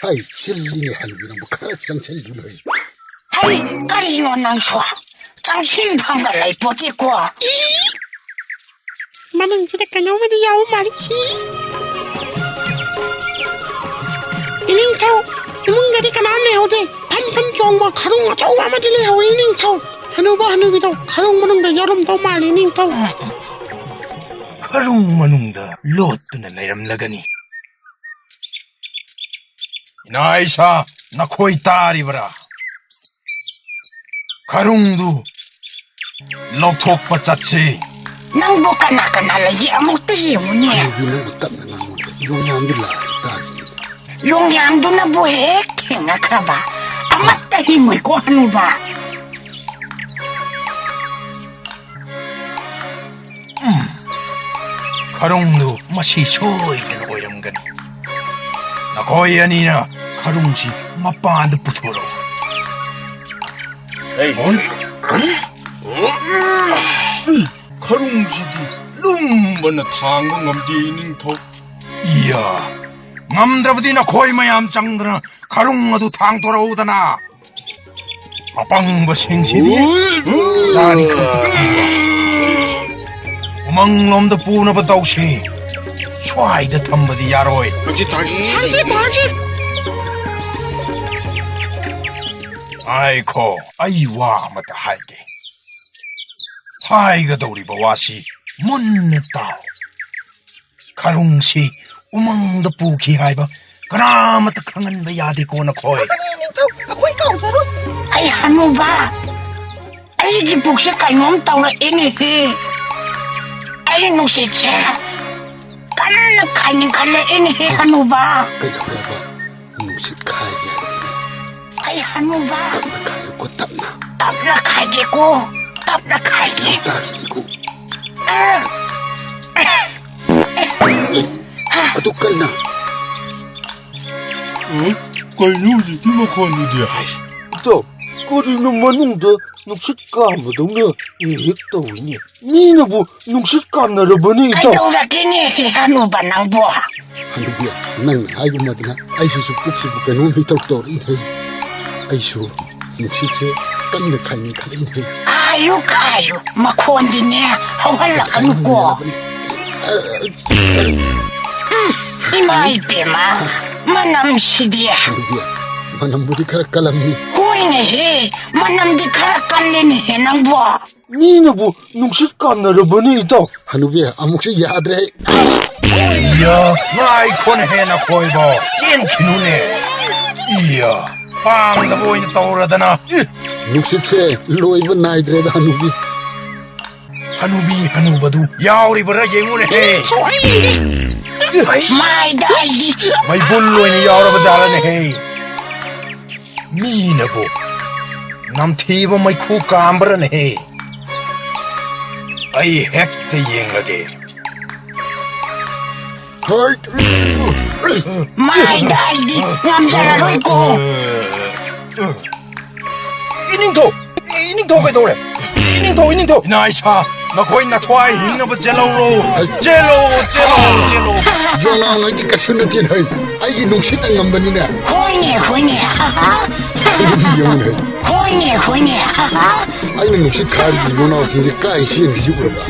ꯍꯩ, ꯆꯤꯜꯂꯤꯅꯦ ꯍꯅꯨꯕꯤ ꯅꯪꯕꯨ, ꯈꯔ ꯆꯪꯁꯤꯜꯂꯨꯅꯦ꯫ ꯍꯩ, ꯀꯔꯤꯅꯣ ꯅꯪꯁꯨ? ꯆꯪꯁꯤꯟꯐꯝꯒ ꯂꯩꯄꯣꯠꯇꯦꯀꯣ꯫ ꯃꯅꯨꯡꯁꯤꯗ ꯀꯩꯅꯣꯝꯃꯗꯤ ꯌꯥꯎꯕ ꯃꯥꯜꯂꯤ꯫ ꯏꯅꯤꯡꯊꯧ, ꯏꯃꯨꯡꯗꯗꯤ ꯀꯅꯥꯝ ꯂꯩꯍꯧꯗꯦ꯫ ꯐꯟ ꯐꯟ ꯆꯣꯡꯕ ꯈꯔꯨꯡ ꯑꯆꯧꯕ ꯑꯃꯗꯤ ꯂꯩꯍꯧꯋꯤ, ꯏꯅꯤꯡꯊꯧ꯫ ꯍꯅꯨꯕ ꯍꯅꯨꯕꯤꯗꯣ ꯈꯔꯨꯡ ꯃꯅꯨꯡꯗ ꯌꯥꯎꯔꯝꯗꯧ ꯃꯥꯜꯂꯤ, ꯏꯅꯤꯡꯊꯧ꯫ ꯈꯔꯨꯡ ꯃꯅꯨꯡꯗ ꯂꯣꯠꯇꯨꯅ ꯂꯩꯔꯝꯂꯒꯅꯤ꯫ ꯏꯅꯥ ꯏꯁꯥ, ꯅꯈꯣꯏ ꯇꯥꯔꯤꯕꯔꯥ? ꯈꯔꯨꯡꯗꯨ ꯂꯧꯊꯣꯛꯄ ꯆꯠꯁꯤ꯫ ꯅꯪꯕꯨ ꯀꯅꯥ ꯀꯅꯥ ꯂꯩꯒꯦ? ꯑꯃꯨꯛꯇ ꯌꯦꯡꯉꯨꯅꯦ꯫ ꯍꯅꯨꯕꯤ, ꯅꯪꯕꯨ ꯇꯞꯅ ꯉꯥꯡꯉꯨꯗ꯫ ꯌꯣꯡꯌꯥꯝꯗꯨ ꯂꯥꯛꯑꯗꯤ ꯇꯥꯈꯤꯅꯤ꯫ ꯌꯣꯡꯌꯥꯝꯗꯨꯅꯕꯨ ꯍꯦꯛ ꯊꯦꯡꯅꯈ꯭ꯔꯕ꯫ ꯑꯃꯠꯇ ꯍꯤꯡꯉꯣꯏꯀꯣ, ꯍꯅꯨꯕ꯫ ꯎꯝ, ꯈꯔꯨꯡꯗꯨ ꯃꯁꯤ ꯁꯣꯏꯗꯅ ꯑꯣꯏꯔꯝꯒꯅꯤ꯫ ꯅꯈꯣꯏ ꯑꯅꯤꯅ ꯈꯔꯨꯡꯁꯤ ꯃꯄꯥꯟꯗ ꯄꯨꯊꯣꯔꯛꯎ꯫ ꯑꯩ ꯍꯣꯏ꯫ ꯈꯔꯨꯡꯁꯤꯗꯤ ꯂꯨꯝꯕꯅ ꯊꯥꯡꯕ ꯉꯝꯗꯦ, ꯏꯅꯤꯡꯊꯧ꯫ ꯏꯌꯥ, ꯉꯝꯗ꯭ꯔꯕꯗꯤ ꯅꯈꯣꯏ ꯃꯌꯥꯝ ꯆꯪꯗꯅ ꯈꯔꯨꯡ ꯑꯗꯨ ꯊꯥꯡꯗꯣꯔꯛꯎꯗꯅ꯫ ꯑꯄꯪꯕꯁꯤꯡꯁꯤꯗꯤ ꯆꯥꯅꯤ ꯈꯪꯗꯦ꯫ ꯎꯃꯪꯂꯣꯝꯗ ꯄꯨꯅꯕ ꯇꯧꯁꯤ꯫ ꯁ꯭ꯋꯥꯏꯗ ꯊꯝꯕꯗꯤ ꯌꯥꯔꯣꯏ꯫ ꯍꯧꯖꯤꯛ ꯊꯥꯡꯁꯤ꯫ ꯉꯥꯏꯈꯣ, ꯑꯩ ꯋꯥ ꯑꯃꯇ ꯍꯥꯏꯒꯦ꯫ ꯍꯥꯏꯒꯗꯧꯔꯤꯕ ꯋꯥꯁꯤ ꯃꯨꯟꯅ ꯇꯥꯎ꯫ ꯈꯔꯨꯡꯁꯤ ꯎꯃꯪꯗ ꯄꯨꯈꯤ ꯍꯥꯏꯕ ꯀꯅꯥꯃꯠꯇ ꯈꯪꯍꯟꯕ ꯌꯥꯗꯦꯀꯣ ꯅꯈꯣꯏ꯫ ꯑꯗꯨꯅꯦ, ꯅꯤꯡꯊꯧ, ꯑꯩꯈꯣꯏ ꯀꯥꯎꯖꯔꯣꯏ꯫ ꯑꯩ ꯍꯅꯨꯕ, ꯑꯩꯒꯤ ꯄꯨꯛꯁꯦ ꯀꯩꯅꯣꯝ ꯇꯧꯔꯛꯑꯦꯅꯦꯍꯦ꯫ ꯑꯩ ꯅꯨꯡꯁꯤꯠꯁꯦ ꯀꯟꯅ ꯈꯥꯏꯅꯤꯡꯈꯠꯂꯛꯑꯦꯅꯦꯍꯦ, ꯍꯅꯨꯕ꯫ ꯀꯩꯗꯧꯔꯦꯕ? ꯅꯨꯡꯁꯤꯠ ꯈꯥꯏꯒꯦ ꯍꯥꯏꯔꯗꯤꯅꯦ꯫ ꯑꯩ ꯍꯅꯨꯕ꯫ ꯇꯞꯅ ꯈꯥꯏꯌꯨꯀꯣ, ꯇꯞꯅ꯫ ꯇꯞꯅ ꯈꯥꯏꯒꯦꯀꯣ, ꯇꯞꯅ ꯈꯥꯏꯒꯦ꯫ ꯇꯥꯈꯤꯅꯤꯀꯣ꯫ ꯑ꯫ ꯑꯗꯨ ꯀꯟꯅ꯫ ꯎꯝ? ꯀꯩꯅꯣ ꯍꯧꯖꯤꯛꯀꯤ ꯃꯈꯣꯟꯗꯨꯗꯤ? ꯏꯇꯥꯎ, ꯀꯔꯤꯅꯣ ꯃꯅꯨꯡꯗ ꯅꯨꯡꯁꯤꯠ ꯀꯥꯝꯕꯗꯧꯅ ꯍꯦꯛ ꯍꯦꯛ ꯇꯧꯏꯅꯦ? ꯃꯤꯅꯕꯨ ꯅꯨꯡꯁꯤꯠ ꯀꯥꯝꯅꯔꯕꯅꯦ, ꯏꯇꯥꯎ꯫ ꯀꯩꯗꯧꯔꯒꯦꯅꯦ, ꯍꯅꯨꯕ ꯅꯪꯕꯣ? ꯍꯅꯨꯕꯤ, ꯅꯪꯅ ꯍꯥꯏꯒꯨꯝ ꯃꯗꯨꯅ ꯑꯩꯁꯤꯁꯨ ꯄꯨꯛꯁꯤꯕꯨ ꯀꯩꯅꯣꯝ ꯏꯇꯧ ꯇꯧꯔꯛꯏꯅꯦ꯫ ꯑꯩꯁꯨ ꯅꯨꯡꯁꯤꯠꯁꯦ ꯀꯟꯅ ꯈꯟꯈꯠꯂꯛꯏꯅꯦ꯫ ꯀꯥꯏꯌꯨ, ꯀꯥꯏꯌꯨ, ꯃꯈꯣꯟꯗꯤꯅꯦ ꯍꯧꯍꯜꯂꯛꯀꯅꯨꯀꯣ꯫ ꯎꯝ, ꯏꯃꯥ ꯏꯄꯦꯝꯃ, ꯃꯅꯝꯁꯤꯗꯤ꯫ ꯍꯅꯨꯕꯤ, ꯃꯅꯝꯕꯨꯗꯤ ꯈꯔ ꯀꯜꯂꯝꯃꯤ꯫ ꯍꯣꯏꯅꯦꯍꯦ, ꯃꯅꯝꯗꯤ ꯈꯔ ꯀꯜꯂꯦꯅꯦꯍꯦ ꯅꯪꯕꯣ꯫ ꯃꯤꯅꯕꯨ ꯅꯨꯡꯁꯤꯠ ꯀꯥꯝꯅꯔꯕꯅꯤ, ꯏꯇꯥꯎ꯫ ꯍꯅꯨꯕꯤ, ꯑꯃꯨꯛꯁꯨ ꯌꯥꯗ꯭ꯔꯦ꯫ ꯏꯌꯥ, ꯉꯥꯏꯈꯣꯅꯦꯍꯦ ꯅꯈꯣꯏꯕꯣ꯫ ꯆꯦꯟꯈꯤꯅꯨꯅꯦ꯫ ꯏꯌꯥ, ꯄꯥꯝꯗꯕ ꯑꯣꯏꯅ ꯇꯧꯔꯗꯅ꯫ ꯏ! ꯅꯨꯡꯁꯤꯠꯁꯦ ꯂꯣꯏꯕ ꯅꯥꯏꯗ꯭ꯔꯦꯗ, ꯍꯅꯨꯕꯤ꯫ ꯍꯅꯨꯕꯤ ꯍꯅꯨꯕꯗꯨ ꯌꯥꯎꯔꯤꯕ꯭ꯔꯥ ꯌꯦꯡꯉꯨꯅꯦꯍꯦ꯫ ꯃꯥꯏꯗ ꯑꯩꯗꯤ꯫ ꯃꯩꯕꯨꯜ ꯑꯣꯏꯅ ꯌꯥꯎꯔꯕ ꯖꯥꯠꯂꯅꯦꯍꯦ꯫ ꯃꯤꯅꯕꯨ ꯅꯝꯊꯤꯕ ꯃꯩꯈꯨ ꯀꯥꯝꯕ꯭ꯔꯅꯦꯍꯦ? ꯑꯩ ꯍꯦꯛꯇ ꯌꯦꯡꯂꯒꯦ꯫ ꯍꯣꯏ꯫ ꯃꯥꯏꯗ ꯑꯩꯗꯤ ꯉꯝꯖꯔꯔꯣꯏꯀꯣ꯫ ꯏꯅꯤꯡꯊꯧ! ꯏꯅꯤꯡꯊꯧ ꯀꯩꯗꯧꯔꯦ? ꯏꯅꯤꯡꯊꯧ, ꯏꯅꯤꯡꯊꯧ! ꯏꯅꯥ ꯏꯁꯥ, ꯅꯈꯣꯏ ꯅꯊ꯭ꯋꯥꯏ ꯍꯤꯡꯅꯕ ꯆꯦꯜꯍꯧꯔꯣ! ꯆꯦꯜꯂꯣ, ꯆꯦꯜꯂꯣ, ꯆꯦꯜꯂꯣ! ꯌꯣꯂꯥꯡ ꯑꯩꯗꯤ ꯀꯩꯁꯨ ꯅꯠꯇꯦ ꯍꯩ꯫ ꯑꯩꯒꯤ ꯅꯨꯡꯁꯤꯠꯅ ꯉꯝꯕꯅꯤꯅꯦ꯫ ꯍꯣꯏꯅꯦ, ꯍꯣꯏꯅꯦ꯫ ꯑꯗꯨꯗꯤ ꯌꯦꯡꯉꯨꯅꯦ ꯍꯩ꯫ ꯍꯣꯏꯅꯦ, ꯍꯣꯏꯅꯦ꯫ ꯑꯩꯅ ꯅꯨꯡꯁꯤꯠ ꯈꯥꯔꯤꯕ ꯌꯣꯅꯥꯎꯁꯤꯡꯁꯦ ꯀꯥꯏ ꯆꯦꯟꯈꯤꯁꯤ ꯎꯔꯕ?